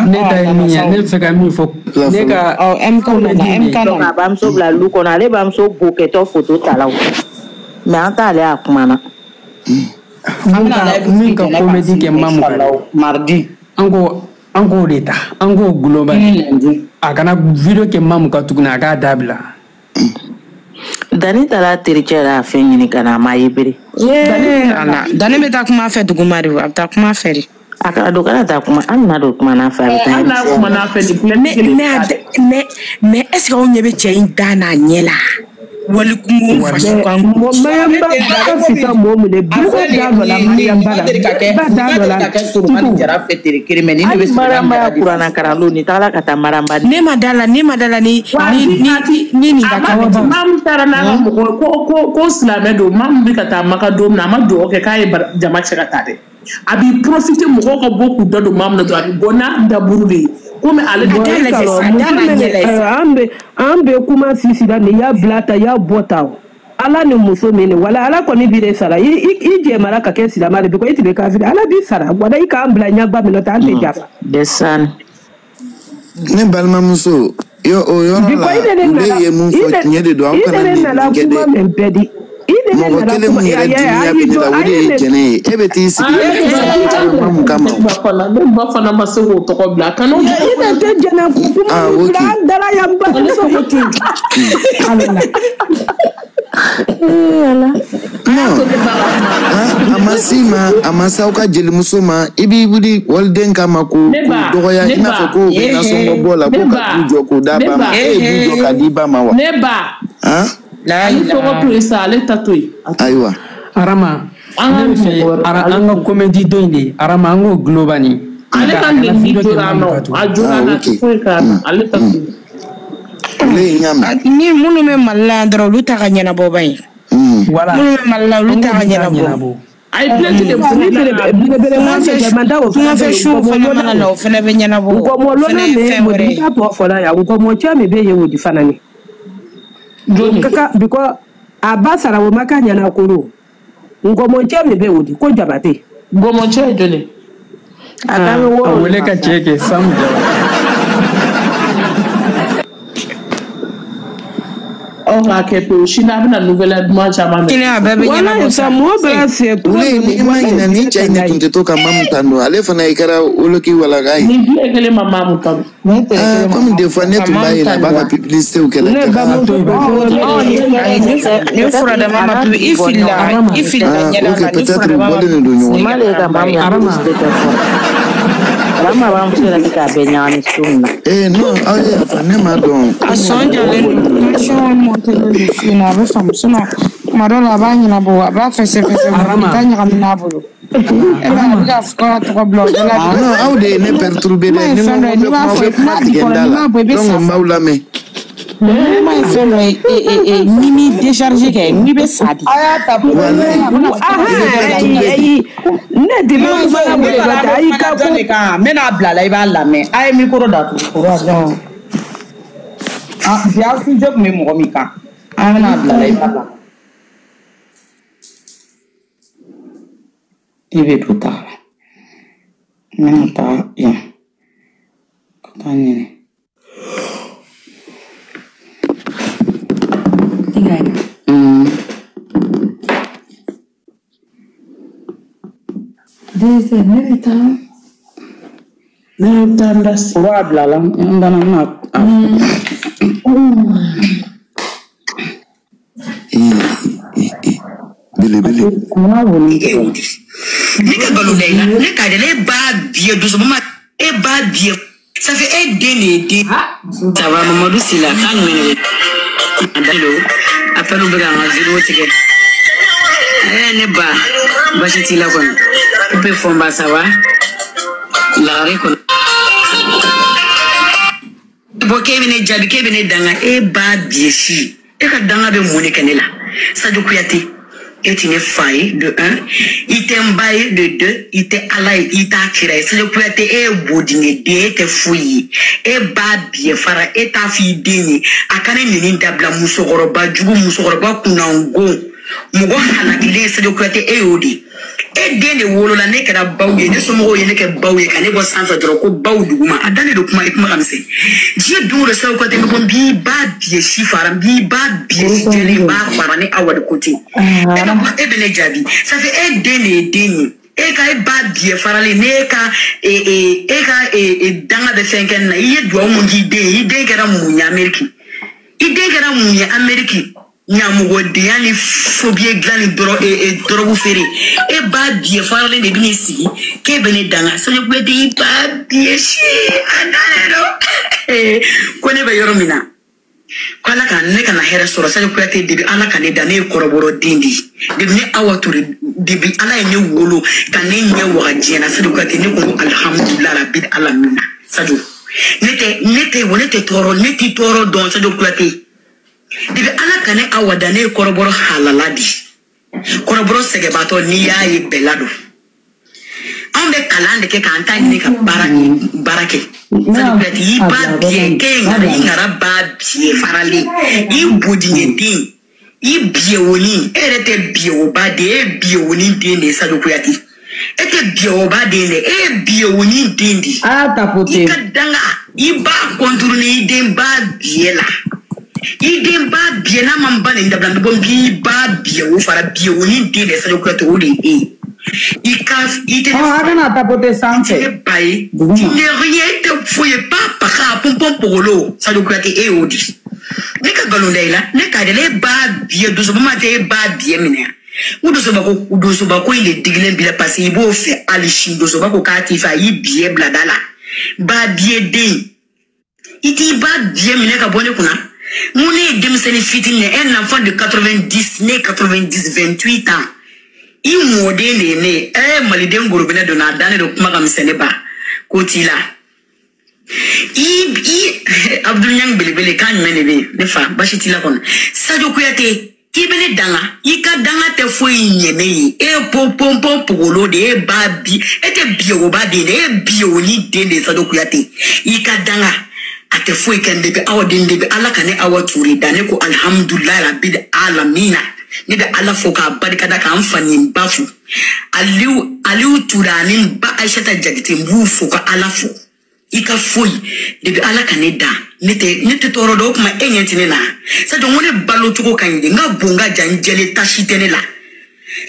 Ne ta ye min ye ne bɛ fɛ ka min fɔ ne ka. MK nana MK nana. A bamuso bila lu kɔnɔ ale bamuso bokɛtɔ foto ta la o mais an t'ale a kuma na. Min ka comédie kɛ Mamu kan dɛ. Mardi. An k'o de ta an k'o global a kana video kɛ Mamu kan tuguni a k'a dabila. Dani taara terikɛ la a fɛn ɲini ka na a ma ye bere. Ala Dani bɛ taa kuma fɛ duguma de a bɛ taa kuma fɛ de. A kana don kana taa kuma hali n'a don kuma n'a fɛ a bɛ taa. Hali n'a kuma n'a fɛ de. Mais est ce que aw ɲɛ bɛ cɛ in da n'a ɲɛ la. Wali kungo faso kan. Mɔgɔ ba ka fisa mɔgɔ mun de bi ko da dɔ la Mariam ba la. Ba da dɔ la. Surumani Jara fɛ tere kelen mais ni ne bɛ Surumani Jara kuranna kalan ni tagala ka taa Maramba. Ne ma da la ne ma da la ni ni nin ka kɛ. Mamu taara n'a ka mɔgɔ ko silamɛ don Mamu bɛ ka taa Maka don min na a ma dugawu kɛ k'a ye jama cɛ ka taa dɛ. A b'i profiter mɔgɔw ka bɔ k'u da don Mamu na dɔrɔn a bɛ bɔ n'a daburu de ye. Komi ale de an bɛ kuma sisi la nin y'a bila ta y'a bɔ ta o ala ni muso min ni wala ala kɔni b'i de sara i jɛmara ka kɛ silamɛ de bi i tun bɛ kafiri ala b'i sara wala i k'an bila ɲagba min na ta an tɛ jafa. Desan. Ne balimamuso o yɔrɔ la ne ye mun fɔ tiɲɛ de don aw kana nin kɛ dɛ. Mɔgɔ kelen mun yɛrɛ dimiya bɛ ne la o de ye jɛnɛ ye e bɛ t'i sigi Mamu kama. Ne ba fana ma se k'o tɔgɔ bila kanu. I bɛ tɛ jɛnɛ ko kuma bila an dala yan ba muso ko ten. Non, a ma s'i ma a ma s'aw ka jelimuso ma i b'i wuli waliden kama k'o dɔgɔya i n'a fɔ k'o bɛ nasɔngɔ bɔ la ko ka du jɔ k'o d'a ba ma e ye du jɔ k'a di ba ma wa. Ne ba. Ale tɔgɔ to yen sa ale ta to yen. Ayiwa. Arama ne bɛ fɛ an ka comédie dɔ in de Arama an k'o global nin. Ale ka nɛni jora nɔ a jora na foyi k'a la ale ta to yen. Ne ye n y'a mɛn. Ni minnu bɛ Mali la yan dɔrɔn olu ta ka ɲɛnabɔ ba ye. Voilà. Minnu bɛ Mali la olu ta ka ɲɛnabɔ. A ye plainte de Tungafɛ su fana mana na o fana bɛ ɲɛnabɔ. U ka mɔ lɔnna mɛ o di t'a tɔ fɔla yan u ka mɔ cɛ min bɛ yen o di fana ni. Kaka because a ba sara o ma k'a ɲɛna kolo ngɔmɔcɛ min bɛ o di ko Jabate. Ngɔmɔcɛ ye jɔn ye. A k'a bɛ A wele ka cɛ kɛ Samu Jabate. Aw k'a kɛ pewu sini a bɛna nouvelle duman caman mɛn. Kelen a bɛɛ bɛ ɲɛnabɔ sa. Mɔgɔ bɛɛ se. Wule ni ma ɲinɛ ni cɛ in de tun tɛ to ka Mamu tanu ale fana i kɛra woloki walaka ye. Ni bilen kelen ma Mamu tanu. Comme des fois ne tun b'a yira a b'a ka publicité kɛ la. Ne bamuso Ni furadama ma i filila i filila ɲɛna Ok peut-être u bɔlen de don ɲɔgɔn na. M'ale ka Mamu ya publicité kɛ fɔlɔ. Arama bamuso yɛrɛ bɛ k'a bɛɛ ɲagami so min na. Ee non aw ye yafa ne ma dɔn. A sɔn jalen don tension montelen don su in na a bɛ faamu sinon tuma dɔw la a b'a ɲɛnabɔ a b'a fɛsɛfɛsɛ a t'a ɲagami n'a bolo. E b'a ye a bɛ ka fɔ ka tɔgɔ bila o bɛɛ la. Non aw de ye ne perturbé dɛ ni n ko n bɛ kuma aw bɛ kuma tigɛ n da la donc n b'aw lamɛn. N'i ma ye fɛn dɔ ye n'i m'i décharger kɛ n'i bɛ sa de. A y'a ta Ayi ne de bɛ kuma la wele ka taa ayi ka ko. N bɛna a bila la i b'a lamɛn a ye micro datugu. Bi aw sujet tun bɛ mɔgɔ min kan an bɛna a bila la i b'a lamɛn. I bɛ don ta la n bɛna taa yan ka taa ɲini. Ne bɛ taa ne bɛ taa n da sigi. A bila la n dana n bɛna a Belebele. Ne ka nkalon da i la ne k'a da e b'a biyɛ dusuma e b'a biyɛ ça fait e den de ye den. Ça va Mamadou Sylla k'a ŋɛnɛ a Appel bɛ ka n ka vidéo tigɛ. Ne ba, baasi t'i la kɔni. Coupe Fɔnba, ça va? Lagare kɔni. Bɔ k'e bɛ ne jaabi, k'e bɛ ne danga, e b'a biyesi. E ka danga bɛ mun de kɛ ne la? Sadio Kouyaté, e ti ne fa ye de 1, i tɛ n ba ye de 2, i tɛ Ala ye, i t'a kira ye. Sadio Kouyaté, e ye bodingɛ den, e tɛ foyi ye. E b'a biyɛ fara, e t'a fɔ i den ye. A ka ne nɛni dabila, musokɔrɔba jugu, musokɔrɔba kunnangon. Mɔgɔ halakilen Sadio Kouyaté, e y'o de ye. E den de wolola, ne kɛra baw ye, ne somɔgɔw ye ne kɛ baw ye, ka ne bɔ sanfɛ dɔrɔn ko baw duguma. A dannen don kuma, i kuma ka misɛn. Diɲɛ don o don Sadio Kouyaté, n bɛ ko n b'i ba biye si fara, n b'i ba biye si jɛlen, n b'a fara ni Awa de ko ten. E ka e bɛ ne jaabi. Ça fait e den de ye den ye. E ka e ba biye faralen, ne ka e ka danga bɛ fɛn kɛ nin na. I ye duwawu mun k'i den ye, i den kɛra mun ye Amérique? I den kɛra mun ye Amérique? Ɲamɔgɔdenya ni fobiye dilan ni dɔrɔgu feere. E ba biye faralen de bɛn'i sigi k'e bɛ ne danga. Sadio Kouyaté, i ba biye si a dannen don. Ko ne bɛ yɔrɔ min na, ko Ala ka ne kana hɛrɛ sɔrɔ. Sadio Kouyaté, debi Ala ka ne da, ne ye kɔrɔbɔrɔ den de ye. Debi ne Awa Touré, debi Ala ye ne wolo ka ne ɲɛ waga diɲɛ na, Sadio Kouyaté, ne ko n ko alihamudulilayi rabil alamina. Sadio, ne tɛ tɔɔrɔ, ne t'i tɔɔrɔ dɔn Sadio Kouyaté. Debi Ala ka ne Awa da, ne ye kɔrɔbɔrɔ halala di. Kɔrɔbɔrɔ sɛgɛbatɔ, n'i y'a ye bɛla don. Anw bɛ kalan de kɛ k'an ta ɲini ka baara kɛ. Sadio Kouyaté, i ba biye k'e ye ŋara, i ŋara ba biye faralen, i bodingɛ den, i biyewoni, e yɛrɛ tɛ biyewoba den, e ye biyewoni den de ye Sadio Kouyaté. E tɛ biyewoba den dɛ, e ye biyewoni den de ye. A y'a tapoter. I ka danga, i b'a contourner i den ba biye la. I den ba biye n'a ma n ba nin dabila, n bɛ bɔ n b'i ba biye o fara biyewoni den de ye Sadio Kouyaté, o de ye e ye. I ka i tɛ ne A fa ye. kana tapoter I tɛ sanfɛ. ne ba ye. Duguma. Tu n'es rien, e tɛ foyi ye, pa paka pɔnpɔn pogolo. Sadio Kouyaté, e y'o di. Ne ka nkalon da i la, ne k'a dɛ, e ba biye dosoba ma tɛ e ba biye minɛ yan. N ko dosoba ko in de digilen b'i la parce que i b'o fɛ hali sini. Dosoba ko k'a t'i fɛ, a y'i biye bila da la. Ba biye den. I t'i ba biye minɛ ka bɔ ne kunna. N ko ne ye denmisɛnnin fitinin ye, un enfant de 90, ne ye 90, 28 ans. I mɔden de ye ne ye. Maliden gorobinɛ donna, a dannen don kuma ka misɛn ne ba. Ko t'i la. I Abdul Niang belebele, kan jumɛn de bɛ yen? Ne fa, baasi t'i la kɔni. Sadio Kouyaté, k'i bɛ ne danga, i ka danga tɛ foyi ɲɛ ne ye. E ye pɔnpɔnpɔn pogolo de ye, e ba bi, e tɛ biyewoba den de ye, e ye biyewoni den de ye Sadio Kouyaté. I ka danga a tɛ foyi kɛ n de bɛ awa den de bɛ Ala ka ne Awa Touré da, ne ko alihamudulilayi rabil alamina. Ne bɛ Ala fo k'a barikada, k'an fa ni n ba fo. Aliyu Touré ani n ba Ayisata Jakite, n b'u fo ka Ala fo. I ka foyi debi Ala ka ne da, ne tɛ tɔɔrɔ dɔn. O kuma e ɲɛ tɛ ne la. Sadio, n ko ne balo cogo ka ɲi de, n ka bon, n ka jan, n jɛlen, tasi tɛ ne la.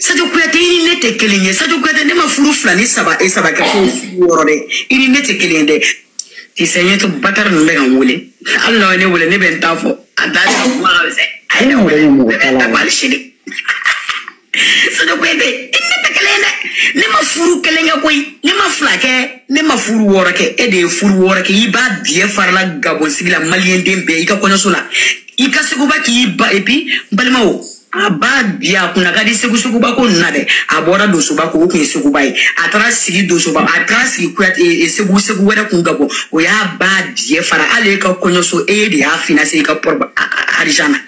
Sadio Kouyaté, i ni ne tɛ kelen ye. Sadio Kouyaté, ne ma furu 2 ni 3 e 3 kɛ fo furu 6 dɛ. I ni ne tɛ kelen ye dɛ. Ti sɛɲɛ to batari ninnu bɛ ka n wele. Hali n'aw ye ne wele, ne bɛ n ta fɔ. A da ka kuma ka misɛn. A ye E ne yɛrɛ wele, ye ne mɔgɔ bɛ n ta tala fɔ ye. hali sini. Sadio Kouyaté, i ni ne tɛ kelen ye dɛ. Ne ma furu 1 kɛ koyi, ne ma 2 kɛ, ne ma furu 6 kɛ. E de ye furu 6 kɛ. I b'a biye farala Gabon sigi la, maliyɛn den bɛɛ i ka kɔɲɔso la. I ka Seguba k'i ba, et puis n balimaw, a ba bi a kunna ka di Segu Seguba ko ninnu na dɛ. A bɔra Dosoba ko, o kun ye Seguba ye. A taara sigi Dosoba, a taara sigi Kouyaté, Segu Segu wɛrɛ kun Gabon. O y'a ba biye fara. Hali e ka kɔɲɔso, e de y'a financer i ka propre argent na.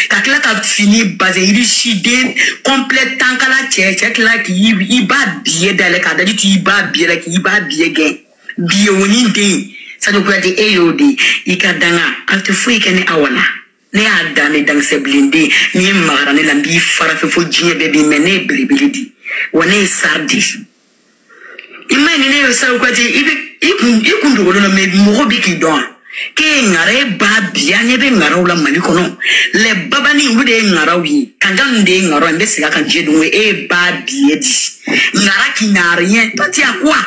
Ka tila ka fini bazin irisi den complet tankala cɛ tila k'i i ba biye dayɛlɛ k'a daji to i ba biye la k'i ba biye gɛn. Biyewoni den Sadio Kouyaté, e y'o de ye. I ka danga a tɛ foyi kɛ ne Awa la. Ne y'a dan ne dankisɛ bilen den. N'i ye magara ne la, n b'i farafin fo diɲɛ bɛɛ b'i mɛn. Ne ye belebele di wa, ne ye sar di. I ma ye ni ne ye Sadio Kouyaté, i bɛ i kun dogolen don, mais mɔgɔ bɛ k'i dɔn wa? K'e ye ŋara, e ba bi, an ɲɛ bɛ ŋaraw la Mali kɔnɔ. Lɛ babani, olu de ye ŋaraw ye. Kankan ninnu de ye ŋaraw ye. N bɛ segin a kan diɲɛ don o, e ye ba bi di. Ŋara qui n'a rien. Toi, tu as quoi?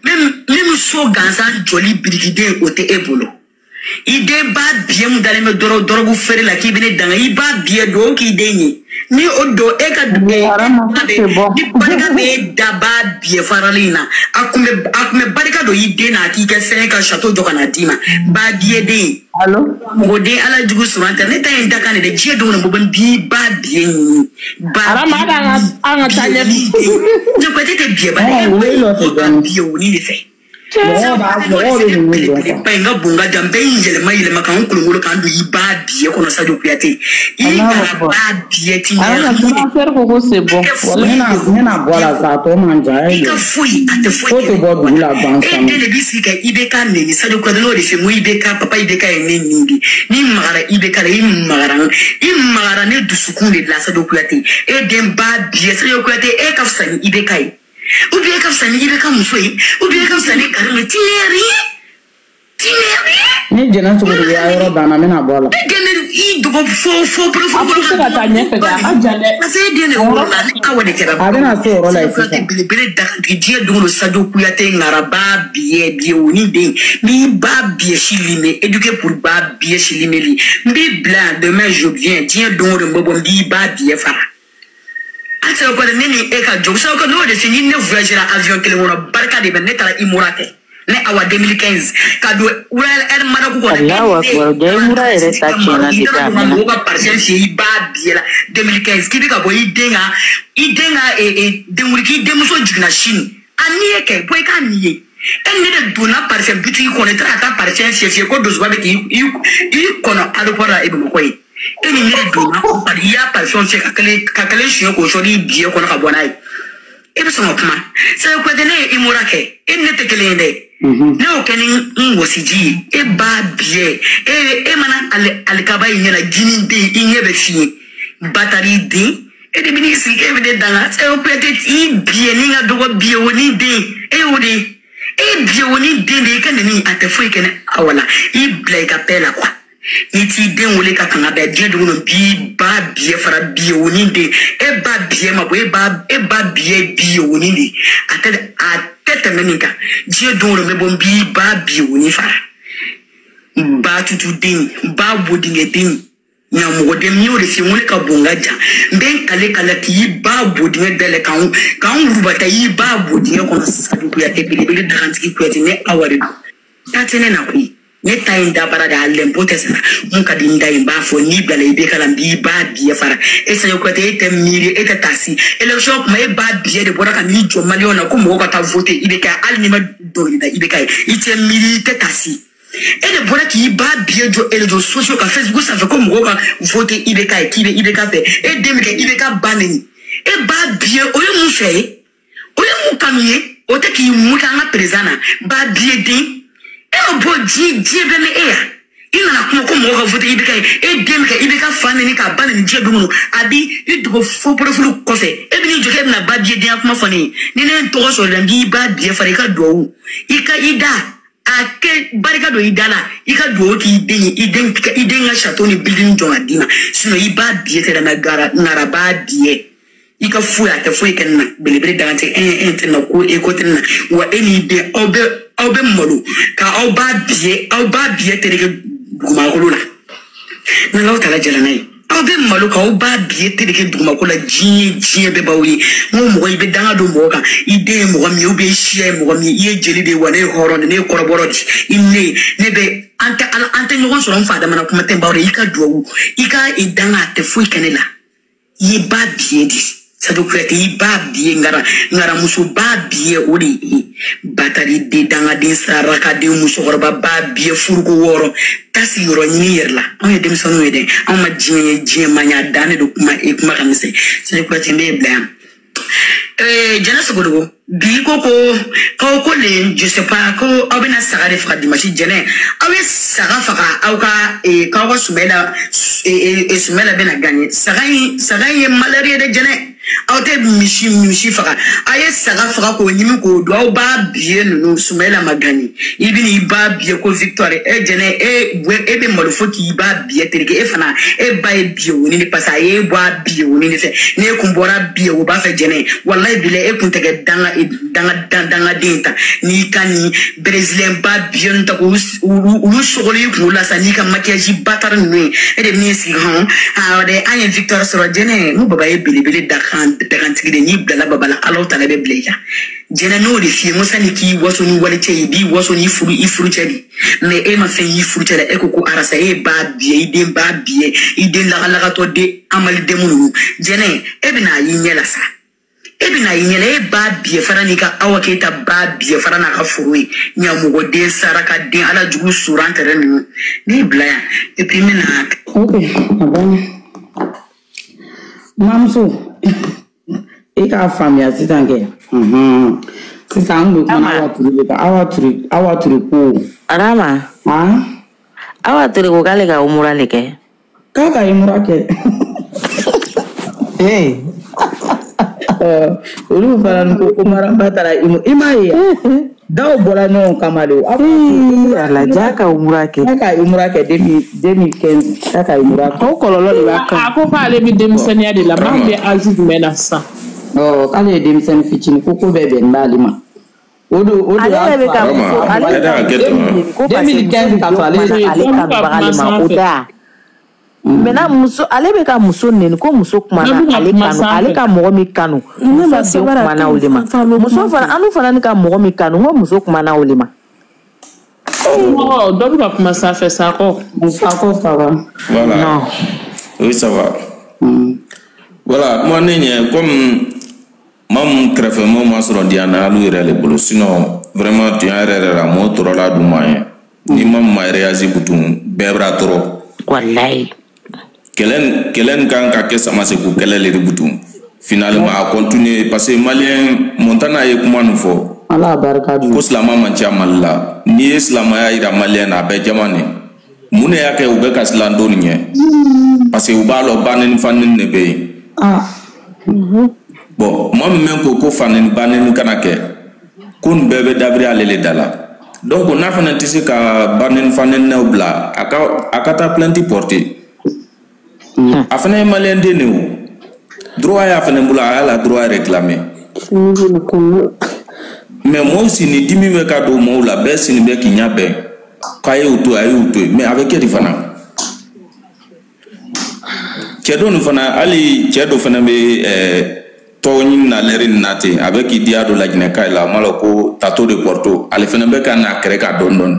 Même so gansan jɔli birikiden, o tɛ e bolo. I den ba biye mun dalen bɛ dɔrɔgu feere la k'i bɛ ne danga i b'a biye duwawu k'i den ye ni o don e ka ni barika bɛ e da ba biye farali in na a kun bɛ barika don i den na a k'i kɛ fɛn ka sato jɔ ka na d'i ma ba biye den mɔgɔ den ala jugu suran tɛ ne ta ye dakan de dɛ diɲɛ don o don n b'i ba biye ɲini ba biye ne ko e tɛ biye ba ne biye o ni de fɛ. Ba in ka bon ka jan bɛɛ y'i yɛlɛma yɛlɛma k'an kolonkolon k'an don i ba biye kɔnɔ Sadio Kuyate i kana ba biye ti ɲɛ ne na bɔ a la sa a tɔ man jan i ka foyi a tɛ foyi ko tɛ bɔ dugu la gansan e den de b'i sigi ka IBK neni Sadio Kuyate n'o de fɛ n ko IBK papa IBK ye ne nin de n'i magara IBK la i magara ne dusukun de la Sadio Kuyate e den ba biye Sadio Kuyate e ka fisa ni IBK ye. Ou bien comme ça, il est comme ça, ou bien comme ça, il est comme ça, tu n'es rien. Tu n'es rien. Ni jɛnɛ sogo de y'a yɔrɔ banna n bɛna bɔ a la. E den de i dogo fo parce que e den de wolola ni awa de kɛra. A bɛna se o yɔrɔ la yen sisan. Belebele dagantigi diɲɛ don o don Sadio Kuyate ŋaraba biye biye o ni den n b'i ba biye si limé éduqué pour ba biye si limeli n b'i bila yan demain je viens diɲɛ don o don n bɛ bɔ n b'i ba biye fara. Sadio Kuyate ne ni e ka jɔ Sadio Kuyate n'o de fɛ ni ne voyagera avion kelen kɔnɔ barika de bɛ ne taara Imura kɛ ne awa 2015 ka don Royal Air Maroc kɔnɔ. Allahu akbar jaa Imura yɛrɛ ta tiɲɛna depuis a mɛnna. Mɔgɔw ka parcelle fiyɛ i b'a biye la 2015 k'i bɛ ka bɔ i den ka denwuli k'i denmuso jiginna sini a ni ye kɛ bɔ i k'a ni ye e ne de donna parcelle butigi kɔnɔ i taara ka taa parcelle fiyɛ ko dosoba bɛ k'i kɔnɔ aéroport la e Bamakɔ ye. E ni ne de donna i y'a parfum fiyɛ ka kelen siɲɛ k'o sɔrɔ i biye kɔnɔ ka bɔ n'a ye e bɛ sɔn ka kuma Sadio Kuyate ne ye Imura kɛ e ni ne tɛ kelen ye dɛ ne y'o kɛ ni n wɔsiji ye e b'a biye e mana alikaba i ɲɛ la jini den i ɲɛ bɛ fiɲɛ batari den e de bɛ n'i sigi e bɛ ne danga Sadio Kuyate i biye ni n ka dɔgɔ biye o ni den e y'o de ye e biye o ni den de i ka neni a tɛ foyi kɛ ne awɔ la i bila i ka paix la quoi. Ni t'i den wele ka kanga bɛɛ diɲɛ dugu kɔnɔ b'i ba biye fara biye o ni den e ba biye ma bɔ e ba biye biye o ni de a tɛ tɛmɛ nin kan diɲɛ don o don n bɛ bɔ n b'i ba biye o ni fara ba tutu den ba bodingɛ den ɲamɔgɔden n y'o de f'i ye n ko ne ka bon n ka jan n bɛ n kale kale k'i ba bodingɛ dayɛlɛ k'an wurubata i ba bodingɛ kɔnɔ Sadio Kuyate belebele dagantigi Kuyate ne awa de don taa tɛ ne na koyi. Ne ta in dabara de a lɛnpo tɛ sara mun ka di n da ye n b'a fɔ n'i bilala i bɛ kala n b'i ba biye fara e Sadio Kuyate e tɛ miiri e tɛ taasi élection kuma e ba biye de bɔra ka n'i jɔ maliyɛnw na ko mɔgɔw ka taa voter i bɛ kɛ hali n'i ma dɔnkili da i bɛ kɛ i tɛ miiri i tɛ taasi e de bɔra k'i ba biye jɔ réseaux sociaux kan Facebook sanfɛ ko mɔgɔw ka voter i bɛ kɛ k'i bɛ IBK fɛ e den bɛ kɛ IBK ba neni e ba biye o ye mun fɛ ye o ye mun kanu ye o tɛ k'i mun kɛ an ka président na ba biye den. E ma bɔ diɲɛ bɛɛ mɛ e ya i nana kuma ko mɔgɔ ka voter IBK ye e den bɛ kɛ IBK fa neni k'a ba neni diɲɛ don o don a b'i i dogo fo profil kɔfɛ e bɛ n'i jɔ k'e bɛna ba biye denya kuma fɔ ne ye ni ne ye n tɔgɔ sɔrɔ la n b'i ba biye fara i ka duwawu i ka i da a kɛ barika don i da la i ka duwawu k'i den ye i den ka château ni building jɔ ka d'i ma sinon i ba biye tɛ dɛ mɛ ŋara ba biye i ka foyi a tɛ foyi kɛ ne na belebele dagantigi e tɛ na ko e ko tɛ ne na wa e n'i den aw bɛ malo ka aw ba biye tereke dugumakolo la n'aw taara jala n'a ye aw bɛ malo k'aw ba biye tereke dugumakolo la diɲɛ bɛɛ b'aw ye n ko mɔgɔ i bɛ danga don mɔgɔ kan i den ye mɔgɔ min ye ou bien i siya ye mɔgɔ min ye i ye jeli de ye wa ne ye hɔrɔn de ne ye kɔrɔbɔrɔ de i ne bɛ an tɛ ɲɔgɔn sɔrɔ n fa damana kuma tɛ n baw de i ka duwawu i ka i danga a tɛ foyi kɛ ne la i ye ba biye de. Sadio Kuyate i ba biye ŋaramuso ba biye o de ye batari den dangaden sarakaden musokɔrɔba ba biye furuko wɔɔrɔ taa sigiyɔrɔ ɲini yɛrɛ la anw ye denmisɛnninw ye dɛ anw ma diɲɛ ye diɲɛ ma ɲɛ a dan de don kuma e kuma ka misɛn Sadio Kuyate n b'e bila yan. Jɛnɛ Sogodogo bi ko k'aw ko le je sais pas ko aw bɛna saga de faga dimanche jɛnɛ aw ye saga faga aw ka k'aw ka Sumɛla Sumɛla bɛna gagner saga in ye malheur ye dɛ jɛnɛ. Aw tɛ misi faga a ye saga faga k'o ɲimi k'o dun aw b'a biye ninnu Sumayila Magani i bɛ n'i ba biye ko Victoire e jɛnɛ e bɛ malo fo k'i ba biye tereke e fana e ba ye biye woni de parce que a ye bɔ a biye woni de fɛ n'e kun bɔra biye o b'a fɛ jɛnɛ walayi bila e kun tɛ kɛ dangaden ta n'i ka nin brésilien ba biye ninnu ta k'olu sogolo i kunkolo la sa n'i ka maquillage batari ninnu ye e de bɛ n'i sigi hɔn awɔ dɛ an ye Victoire sɔrɔ jɛnɛ n ko baba ye belebele da dagantigi de n'i bilala baba la Ala ta la bɛ bila i la jɛnɛ n'o de f'i ye n ko sani k'i waso ni walicɛ ye i b'i waso ni i furucɛ de mais e ma fɛn y'i furucɛ la e ko ko arasa e b'a biye i den b'a biye i den lagalagatɔ den amaliden ninnu jɛnɛ e bɛna y'i ɲɛ la sa e bɛna y'i ɲɛ la e b'a biye fana n'i ka Awa Keyita b'a biye fana n'a ka foro ye ɲamɔgɔden saraka den Ala jugu suran tɛrɛ ninnu ne bila yan et puis n bɛna. Ok a banna. Mamuso e k'a faamuya sisan kɛ sisan an bɛ kuma Awa Ture de kan Awa Ture ko Arama Awa Ture ko k'ale ka umura le kɛ k'a ka umura kɛ olu fana ko Maramba taara i m'a ye daw bɔra ɲɔgɔn kama de ala ja ka umura kɛ k'a ka umura kɛ 2015 k'a ka umura kɛ o kɔlɔlɔ de b'a kan a ko k'ale bɛ denmisɛnninya de la maa bɛ âge jumɛn na sisan k'ale ye denmisɛnnin fitinin ko bɛɛ bɛn b'ale ma o de ale yɛrɛ bɛ ka muso ale ko parce que 2015 ka sɔrɔ ale kanubaga le ma o tɛ maintenant muso ale bɛ ka muso neni ko muso kumana ale kanu ale ka mɔgɔ min kanu muso den kumana o de ma muso fana an fana ni ka mɔgɔ min kanu n ko muso kumana o de ma. Dɔ bɛ ka kuma sanfɛ Sakɔ. Sakɔ ça va. Voilà. Non. Oui ça va. Voilà kuma ne ɲɛ comme maa mun kɛrɛfɛ mɔgɔw ma sɔrɔ diya na alu yɛrɛ le bolo sinon vraiment tiɲɛ yɛrɛ yɛrɛ la mɔgɔw tɔɔrɔla dun ma ye ni maa mun ma réagi butun bɛɛ b'a tɔɔrɔ. Walayi. Kɛlɛ nin kan ka kɛ Samaseku kɛlɛ le de butun finalement a continuer parce que malien Montana ye kuma nin fɔ. Ala barika dun. Ko silamɛ man ca Mali la n'i ye silamɛya yira malien na a bɛɛ jama ne mun de y'a kɛ u bɛ ka silan don nin ɲɛ parce que u b'a lɔn ba neni fa neni de bɛ yen. Bon maa min bɛ ko fa neni ba neni kana kɛ ko nin bɛɛ bɛ dabiri ale le da la donc n'a fana tɛ se ka ba neni fa neninaw bila a ka taa plainte porter. A fana ye malien den de o droit y'a fana bolo a y'a la droit réclamer mais mɔgɔw sini dimi bɛ ka don mɔgɔw la bɛɛ sini bɛ k'i ɲɛ bɛn k'a y'o to yen a y'o to yen mais a bɛ kɛ di fana cɛ dɔ nin fana hali cɛ dɔ fana bɛ tɔgɔ ɲini na lɛri nin na ten a bɛ k'i diya don Laginɛka la a ma lɔn ko Tato de Porto ale fana bɛ ka n'a kɛrɛ kan dɔɔni dɔɔni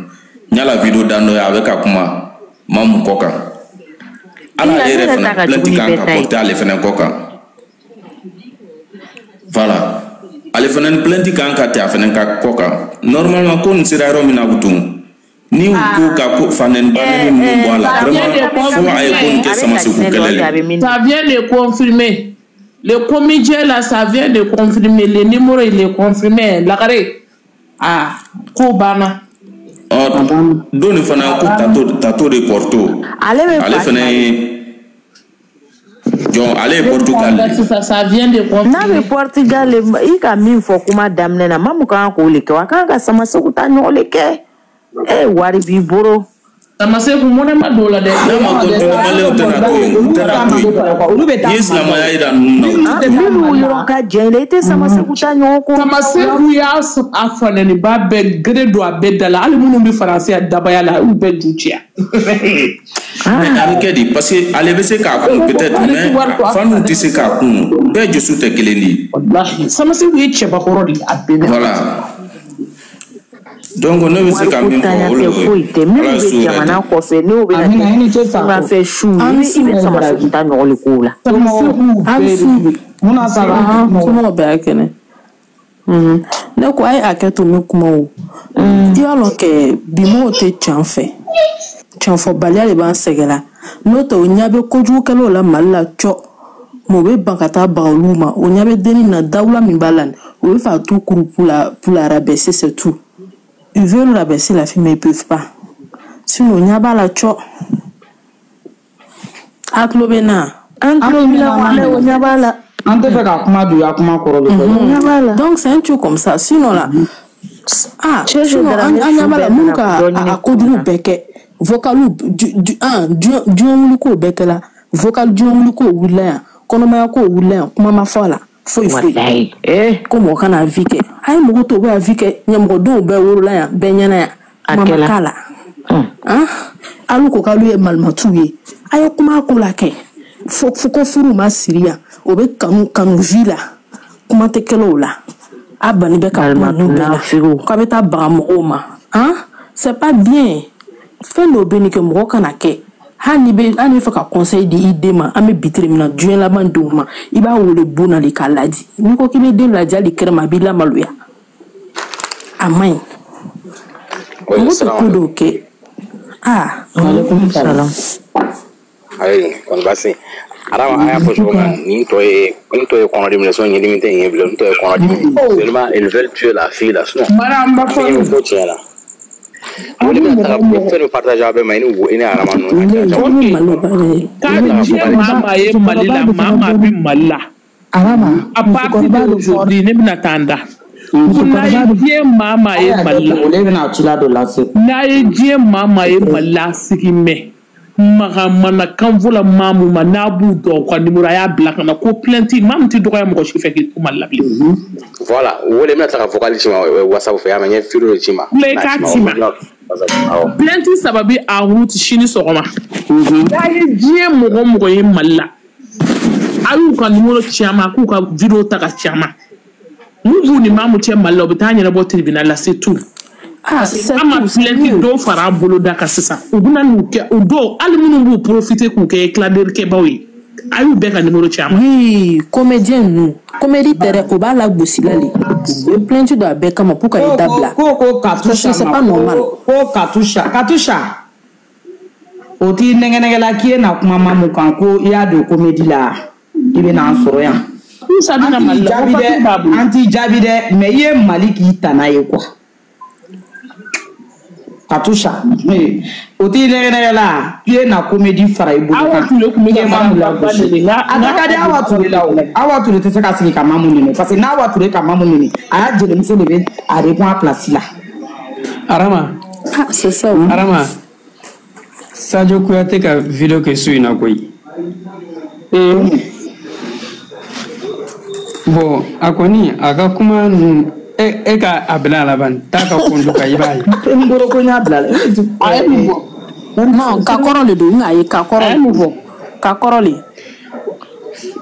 n y'a la vidéo dan dɔ ye a bɛ ka kuma maa mun kɔ kan. Ala ale yɛrɛ fana plainte kan ka porter ale fana kɔ kan voilà ale fana ni plainte kan ka tɛ a fana ka kɔ kan normalement ko nin sera yɔrɔ min na butun ni u ko ka ko fa neni ba neni ninnu bɔ a la vraiment fo a ye ko nin kɛ Samaseku kɛlɛ le. Ça vient de confirmer le comédien là ça vient de confirmer le numéro il est confirmé Lakare ah ko banna. Don nin fana ko Tato de Porto ale fana ye jɔn ale ye Portugal ça vient de confirmer n'a bɛ Portugal i ka min fɔ kuma daminɛ na maa mun kan k'o le kɛ wa kan ka Samaseku ta ɲɔgɔn le kɛ e wari b'i bolo. Samaseku mɔnɛ ma don o la dɛ. N'a ma continuer maliyɛnw tɛna to yen u tɛna to yen olu bɛ taa n'i ye silamɛya yira ninnu na. Minnu yɔrɔ ka jan i la i tɛ Samaseku ta ɲɔgɔn ko. Samaseku y'a a fanɛniba bɛɛ gere don a bɛɛ da la hali minnu bɛ faransi a dabaya la olu bɛɛ ju ciya. Mais a bɛ kɛ di parce que ale bɛ se k'a kun peut-être mais fanu tɛ se k'a kun bɛɛ dusu tɛ kelen de ye. Walahi Samaseku ye cɛbakɔrɔ de ye a bɛɛ. Voilà. Donc ne bɛ se ka min fɔ o de ye minnu bɛ jamana kɔfɛ n'o bɛ na kɛ su i bɛ Samaseku ta ɲɔgɔn de k'o la. Mun na sa somɔgɔw bɛɛ y'a kɛnɛ ne ko a ye hakɛ to n bɛ kuma o i b'a lɔn kɛ bi mɔgɔw tɛ can fɛ canfɔbaliya de b'an sɛgɛn la n'o tɛ o ɲɛ bɛ kojugukɛlaw la Mali la cɔ mɛ o bɛ ban ka taa baga olu ma o ɲɛ bɛ dennin na dawula min b'a la o bɛ fɛ a tout kuru pour la rabaisser c'est tout. Ils veulent rabaisser la fille mais ils peuvent pas. Sinon ɲɛ b'a la cɔ a tulo bɛ na. An tulo b'i la o ɲɛ b'a la. An tɛ fɛ ka kuma don ya kuma kɔrɔ de. Donc c'est un truc comme ça. Sinon là, ah, sinon an ɲɛ b'a la minnu ka a kojugu bɛɛ kɛ vocal diɲɛ wuli ko bɛɛ kɛla vocal diɲɛ wuli ko wulila yan kɔnɔmaya ko wulila yan kuma ma fɔ a la foyi foyi ko mɔgɔ kana vie kɛ a ye mɔgɔ to u bɛ a vie kɛ ɲɛmɔgɔdenw bɛɛ wolola yan bɛɛ ɲɛna yan kuma ma k'a la alu ko k'alu ye malimatuw ye a ye kuma ko la kɛ fo ko furu ma siri yan o bɛ kanu vie la kuma tɛ kɛlɛ o la a banni bɛ ka kuma ninnu bɛɛ la k'a bɛ taa baga mɔgɔw ma c'est pas bien fɛn dɔw bɛ nin kɛ mɔgɔ kana kɛ hali n'i bɛ fɛ ka conseil di i den ma an bɛ bitiri min na diɲɛ laban denw ma i b'a wele bon na de k'a ladi n'i ko k'i bɛ den ladi hali kɛnɛma a b'i lamaloya a man ɲi mɔgɔ tɛ ko dɔw kɛ Aleykum salam. Ayi kɔni baasi Adama a y'a fɔ cogo min na nin tɔ ye kɔnɔdimi ye sinon ɲɛdimi tɛ nin ye bilen nin tɔ ye kɔnɔdimi seulement ils veulent tuer la fille là sinon Mara an b'a fɔ ko tiɲɛ la o de bɛna taga fɛn dɔ partager aw bɛɛ ma i ni Adama ninnu k'a bɛ diɲɛ maa maa ye Mali la maa maa bɛ Mali la à partir d'aujourd'hui ne bɛna taa n da ko n'a ye diɲɛ maa maa ye Mali la ole bɛna ci la dɔ lase n'a ye diɲɛ maa maa ye Mali la sigi mɛn maga mana kanfɔ la maa mun ma n'a b'u dɔn u ka numéro a y'a bila ka na ko plainte maa min tɛ dɔgɔya mɔgɔ si fɛ k'i to Mali la bilen. Voilà o de bɛna ta ka vocal ci ma WhatsApp fɛ y'a mɛn n ye vidéo de ci ma. I k'a ci ma plainte saba bɛ en route sini sɔgɔma. N'a ye diɲɛ mɔgɔ o mɔgɔ ye Mali la a y'u ka numéro ci an ma k'u ka vidéo ta ka ci an ma mun b'u ni maa mun cɛ Mali la u bɛ taa ɲɛnabɔ tribunal la c'est tout. An ma plainte dɔw fara bolo da kan sisan u bɛna n'u kɛ o dɔw hali minnu b'u profiter k'u kɛ éclaireur ye a y'u bɛɛ ka numéro ci an ma. Oui comédien ninnu comédie tɛ dɛ o b'a lagosi la de u ye plainte don a bɛɛ kama pour ka i dabila. Ko Katusha c'est pas normal. Ko Katusha o t'i nɛgɛnɛgɛla k'i ye na kuma ma mun kan ko i y'a don comédie la i bɛ n'an sɔrɔ yan. An t'i jaabi dɛ mais i ye Mali k'i tana ye quoi. Katusha o t'i nɛgɛnɛgɛ la i ye na comédie fara i bolo kan i ye Mamu lagosi a da ka di Awa Ture la o Awa Ture tɛ se ka sigi ka Mamu nɛni parce que n'Awa Ture ka Mamu nɛni a y'a jelimuso de bɛ a répond a place la. Arama c'est ça Arama Sadio Kouyaté ka vidéo kɛ su in na koyi. Bon a kɔni a ka kuma ninnu. E ka a bila a laban taa ka kundu kan i b'a ye. N bolo ko n y'a bila la. A ye mun fɔ? Non ka kɔrɔ de don nka a ye ka kɔrɔ. A ye mun fɔ? Ka kɔrɔ le.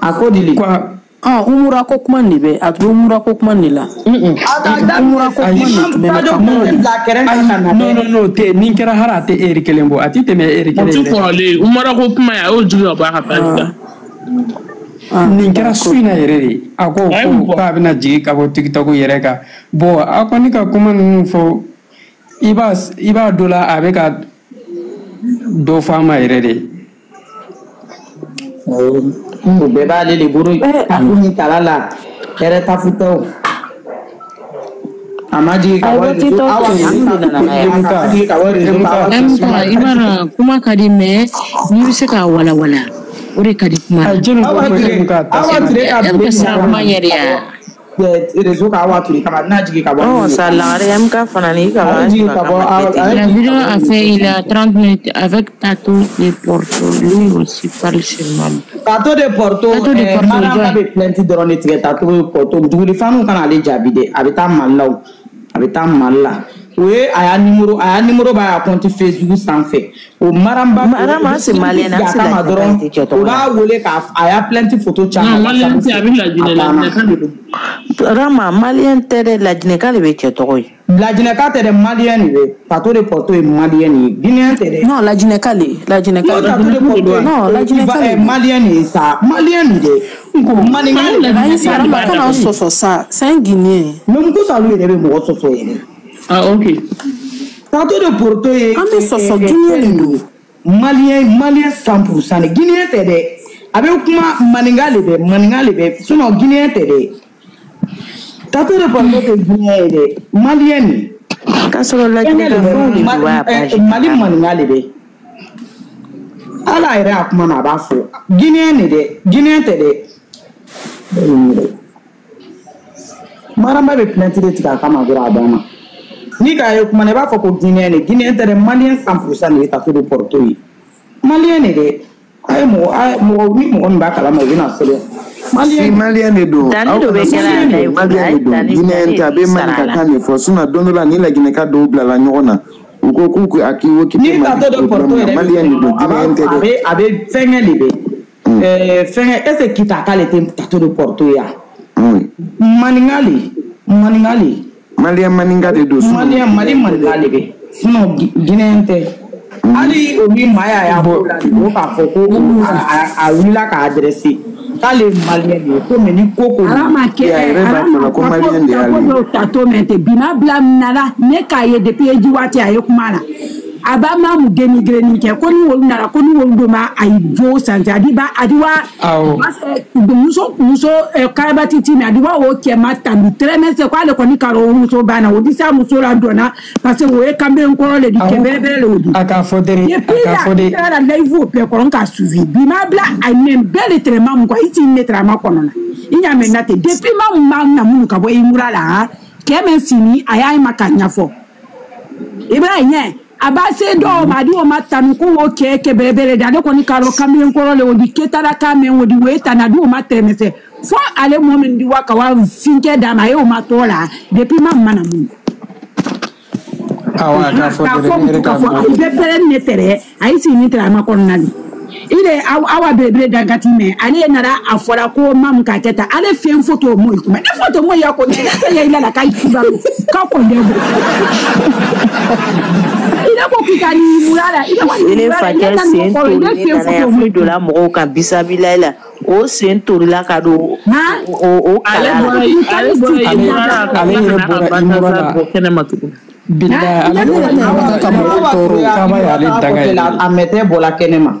A ko di le. Umura ko kuma de bɛ a tun bɛ umura ko kuma de la. Umura ko kuma de tun bɛ na ka kɔrɔ de. Non tɛ nin kɛra hali a tɛ heure kelen bɔ a ti tɛmɛ heure kelen. O ti kɔrɔlen umura ko kuma ye a y'o jigin ka bɔ a ka page kan. Nin kɛra su in na yɛrɛ de a ko k'a bɛna jigin ka bɔ TikTok yɛrɛ kan bon a kɔni ka kuma ninnu fɔ i b'a dɔ la a bɛ ka dɔ fɔ a ma yɛrɛ de. O bɛɛ b'ale de bolo tafu min tala la hɛrɛ tafu tɛ o a ma jigin ka bɔ réseau awa jigin ka bɔ réseau kan. I b'a dɔn kuma ka di mais n'i bɛ se k'a walawala. O de ka di kuma la. Awa Ture ka bɛ siran kuma ɲɛ de ya. Réseau ka Awa Ture kama n'a jigin ka bɔ. Non ça la MK fana ni ka La vidéo a fait il a 30 minutes avec Tato de Porto lui aussi parle sur Mamu. Tato de Porto Maramba bɛ plainte dɔrɔn de tigɛ Tato de Porto duguli fanu kana ale jaabi dɛ a bɛ taa Mali la o a bɛ taa Mali la. O ye a y'a numéro b'a compte Facebook sanfɛ o Maramba Maramba c'est malien na c'est la dɔrɔn o b'a wele k'a a y'a plainte photo caman. Malien tɛ a bɛ Lajinɛ Lajinɛka de don. Rama malien tɛ dɛ Lajinɛka de bɛ cɛ tɔgɔ ye. Lajinɛka tɛ dɛ malien de bɛ Tato de Porto ye malien de ye Guinéen tɛ dɛ. Non Lajinɛka le Lajinɛka. Non Tato de Porto non Lajinɛka le malien de ye sa malien de dɛ. Maninka de. Ayi sa Rama kana sɔsɔ sa c'est un Guinéen. Mais mun ko sa olu yɛrɛ bɛ mɔgɔ sɔsɔ yɛrɛ. Ah ok. Tato de Porto ye. An bɛ sɔsɔ Guinéen de don. Malien 100% de Guinéen tɛ dɛ. A bɛ kuma maninka de bɛ sinon Guinéen tɛ dɛ. Tato de Porto tɛ Guinéen ye dɛ malien de. K'a sɔrɔ Lajinɛka fɛnw de don a page. Mali maninka de bɛ. Ala yɛrɛ a kuma na a b'a fɔ Guinéen de dɛ Guinéen tɛ dɛ. Maramba bɛ plainte de tigɛ a kama dɔrɔn a banna. Ni k'a ye kuma na i b'a fɔ ko Guinéen de Guinéen tɛ dɛ Malien 100% de ye Tato de Porto ye. Malien de dɛ. A ye mɔgɔ a ye mɔgɔ ni mɔgɔ min b'a kalama o bɛna sɛbɛn. Si Malien de don. Danni dɔ bɛ kɛra la Malien de don. Guinéen tɛ a bɛ maninkakan de fɔ sinon don dɔ la ni Laginɛka dɔw bilala ɲɔgɔn na. U ko k'u a k'i occupé Ni Tato de Porto yɛrɛ Malien de don Guinéen tɛ dɛ. A bɛ fɛnkɛ de bɛ. Fɛnkɛ est ce que Kita k'ale tɛ Tato de Porto ye wa? Maninka le Maninka le. Malien maninka de don. Malien Mali maninka de bɛ sinon Guinéen tɛ. Hali o min maa y'a bolo la o k'a fɔ ko a wulila k'a adressé k'ale ye Malien de ye ko mais ni ko ko. Ala kɛ ala ko Malien de y'ale ye. Tato mɛ tɛ bi ma bila min na ne k'a ye depuis eji waati a ye kuma la. A b'a ma mun dénigré nin kɛ ko ni olu nana ko ni olu don ma a ye jo sanfɛ a di ba a di wa muso muso karabati ti min a di wa o cɛ ma tandu tɛrɛmɛ k'ale kɔni ka o muso banna o di s'a muso la dɔnna parce que o ye kanbelen kɔrɔ le di cɛ bɛrɛbɛrɛ le o di. A k'a fɔ dɛ a k'a fɔ de. Depuis la live o bɛɛ kɔrɔ n k'a suivi bi ma bila a nɛn bɛɛ de tɛrɛma mun kɔ i t'i ne tɛrɛma kɔnɔ na i ɲa mɛ na ten depuis ma mun ma na minnu ka bɔ i mura la cɛ mɛ sini a y'a ma k'a ɲɛfɔ i b'a ye ɲɛ. A b'a se dɔw ma a di o ma tanu ko o kɛ kɛ bɛrɛbɛrɛ de ale kɔni k'a dɔn kamalen kɔrɔ le o di ketara k'a mɛn o di o ye tan a di o ma tɛrɛmɛsɛ fo ale mɔ min di wa ka wa finkɛ d'a ma a ye o ma tɔ la depuis ma mana mun. Awɔ a k'a fɔ dɛ ne yɛrɛ k'a fɔ a bɛ pɛrɛn ne tɛrɛ a y'i sigi ni tɛrɛ a ma kɔnɔna de i de awa belebele dankati mɛ ale nana a fɔra ko mamu k'a kɛ tan ale fɛn foto mɔ kuma ne foto mɔ ya ko ne tɛ ya i la la k'a kibaru k'a kɔndɛ bɔ. I ko k'i ka nin mura la i ne fakɛ sen tori ne nana yan fili donna mɔgɔw kan bisabilayi la o sen torila ka don o kala la ale bɔra ale yɛrɛ bɔra i mura la kɛnɛma tuguni bilayi ale yɛrɛ ka mɔgɔw tɔɔrɔ kaba y'ale danga ye a mɛtɛ bɔla kɛnɛma.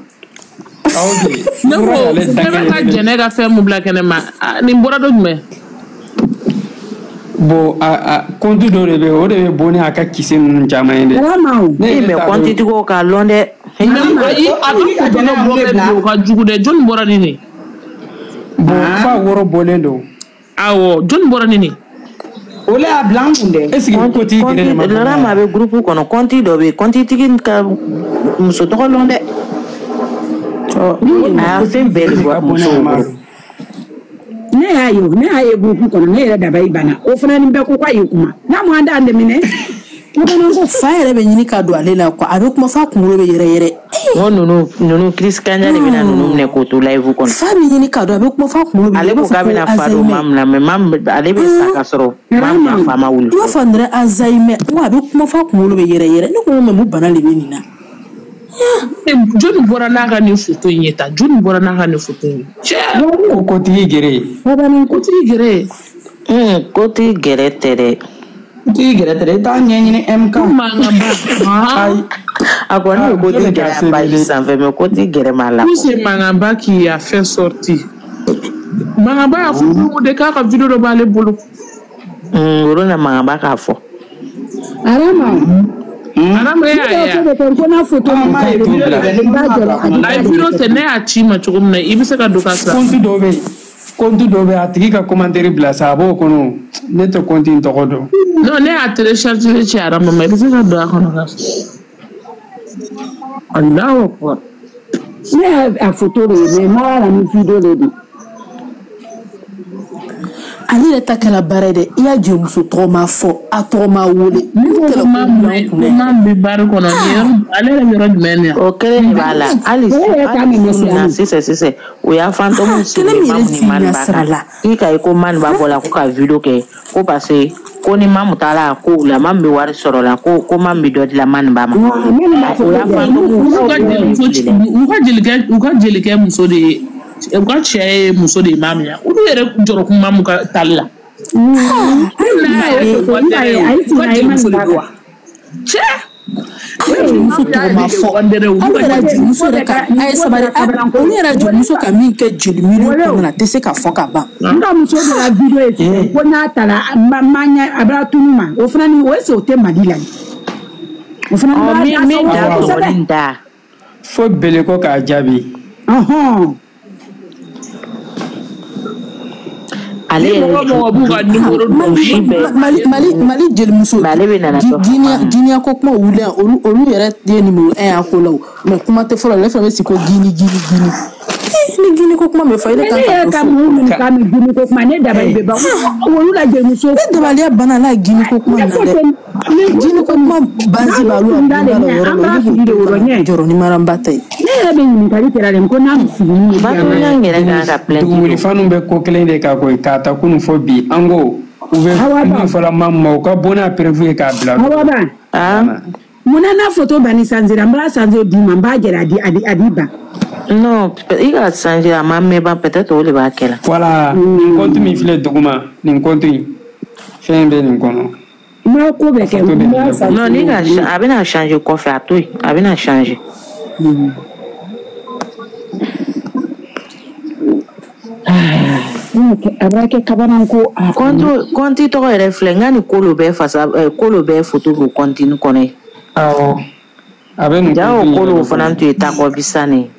Ne ko ne bɛ ka jɛnɛ ka fɛn mun bila kɛnɛma nin bɔra dɔ jumɛn. Bon a compte dɔ de bɛ yen o de bɛ bɔ ni a ka kisɛ ninnu caman ye dɛ. Ne mɛ compte tigiw k'a lɔn dɛ. Ayi a bɛ ka jɛnɛ bɔ bɛ bi o ka jugu dɛ jɔnni bɔra ni nin. Bon fa wɔɔrɔ bɔlen don. Awɔ jɔnni bɔra ni nin. O le y'a bila an kun dɛ. Est ce que ko t'i gɛrɛ de ma. Laurent ma bɛ groupe kɔnɔ compte dɔ bɛ yen compte tigi ka muso tɔgɔ lɔn dɛ. A y'a fɛn bɛɛ de bɔ musow bolo. Ne y'a ye ne y'a ye groupe kɔnɔ ne yɛrɛ dabali banna o fana ni bɛɛ ko k'a ye kuma n'a ma an d'an dɛmɛ. Ko fa yɛrɛ bɛ ɲini ka don ale la quoi a bɛ kuma f'a kunkolo bɛ yɛrɛ yɛrɛ. N ko ninnu Chris Kanya de bɛna ninnu minɛ k'o to live kɔnɔ. Fa bɛ ɲini ka don a bɛ kuma f'a kunkolo bɛ. Ale ko k'a bɛna fa don Mamu na mais Mamu ale bɛ sa ka sɔrɔ Mamu ka fa ma wuli. I b'a fɔ Ndrɛ Alzheimer n ko a bɛ kuma f'a kunkolo bɛ yɛrɛ yɛrɛ ne ko mais mun bana de bɛ nin na. Jɔnni bɔra n'a ka nin photo in ye tan jɔnni bɔra n'a ka nin photo in ye. Ko kotigi gɛrɛ. Kotigi gɛrɛ. Kotigi gɛrɛ tɛ dɛ. Kotigi gɛrɛ tɛ dɛ i t'a ɲɛɲini MK. Mankanba. A kɔni ye kotigi gɛrɛ a page sanfɛ mais kotigi gɛrɛ m'a la. Tout c'est Mankanba qui a fait sortir. Mankanba y'a fɔ ko de k'a ka vidéo dɔ b'ale bolo. O yɔrɔ la Mankanba k'a fɔ. Arama. Arama y'a ye. Ko n'a photo a vidéo tɛ ne y'a ci ma cogo min na i bɛ se ka don ka sira. Compte dɔ bɛ yen compte dɔ bɛ yen a tigi ka commentaire bila sa a b'o kɔnɔ ne tɛ compte in tɔgɔ dɔn. Non ne y'a téléchargé ci Arama ma i bɛ se ka don a kɔnɔ ka Allahu akbar. Ne y'a photo de ye mais ma la ni vidéo de don. Ale yɛrɛ ta kɛla baara ye dɛ i y'a jɛ muso tɔgɔ ma fɔ a tɔgɔ ma wele. Ko ma bɛ baara kɔnɔ ale yɛrɛ yɔrɔ jumɛn na. O kelen de b'a la hali na sisan sisan o y'a fantôme sigilen Mamu ni Maniba kan k'i ka ye ko Maniba bɔra ko ka vidéo kɛ ko parce que ko ni Mamu taara ko la Mamu bɛ wari sɔrɔ la ko ko Mamu bɛ dɔ di la Maniba ma. O y'a fantôme u ka jelikɛ muso de ye. U ka cɛ ye muso de ye Mamu ya olu yɛrɛ jɔrɔ kun Mamu ka tali la. Cɛ. Muso tɔgɔ ma fɔ olu yɛrɛ jelimuso yɛrɛ ka a ye sabali olu yɛrɛ jelimuso ka min kɛ jeli miliyɔn kɔnɔ na a tɛ se ka fɔ ka ban. N ka muso dɔ la vidéo ye sisan ko n'a taara ma ɲɛ a bɛra tunu ma o fana ni o est ce que o tɛ Mali la. O fana b'a min da tɔgɔnin da. Fo Beleko k'a jaabi. Ale Ni mɔgɔ mɔgɔ b'u ka numéro dɔn si bɛɛ Mali jelimuso ale bɛ nana dɔ Guinée ko kuma wuli yan olu yɛrɛ ye numéro 1 y'a ko la o mais kuma tɛ fɔlɔ ale fana bɛ sigi ko Guinée Guinée Guinée ni Guinée ko kuma bɛ fɔ e de kan Ne ka yɛrɛ dɔ ka fɔ mun ka min Guinée ko kuma ne dabali bɛ ban olu la jelimuso ne dabaliya banna la Guinée ko kuma ne na fo dɛ ten ni Guinée ko kuma base b'alu a n'an bonda la o de yɔrɔ an la b'a olu fili de b'o wɔrɔ ɲɛ jɔrɔ ni maramba ta ye ne yɛrɛ bɛ ɲininkali kɛra de ko n'a fili ni Batunya yɛrɛ kan ka plainte don. Dugawulifanu bɛ ko kelen de kan koyi k'a ta kunun fɔ bi an ko u bɛ min fɔla Mamu ma u ka bɔ n'a preuve ye k'a bila. Awa ba munna n'a photo banni sanzira n b'a sanze d'u ma n b'a jɛrɛ a di a di a di ban Non, i ka changer a ma mɛn ban peut-être o de b'a kɛ la. Voilà nin compte min filɛ duguma nin compte in fɛn bɛ nin kɔnɔ. n b'a ko bɛɛ kɛ n b'a sanze Non, ni ka a bɛna changer kɔfɛ a to yen a bɛna changer. A b'a kɛ kabananko a Compte tɔgɔ yɛrɛ filɛ n ka nin kolo bɛɛ fasa kolo bɛɛ photo b'o compte nin kɔnɔ ye. Awɔ a bɛ nin Ja compte o in yɛrɛ kolo de fana kɔnɔ. tun ye takɔ bisan de ye.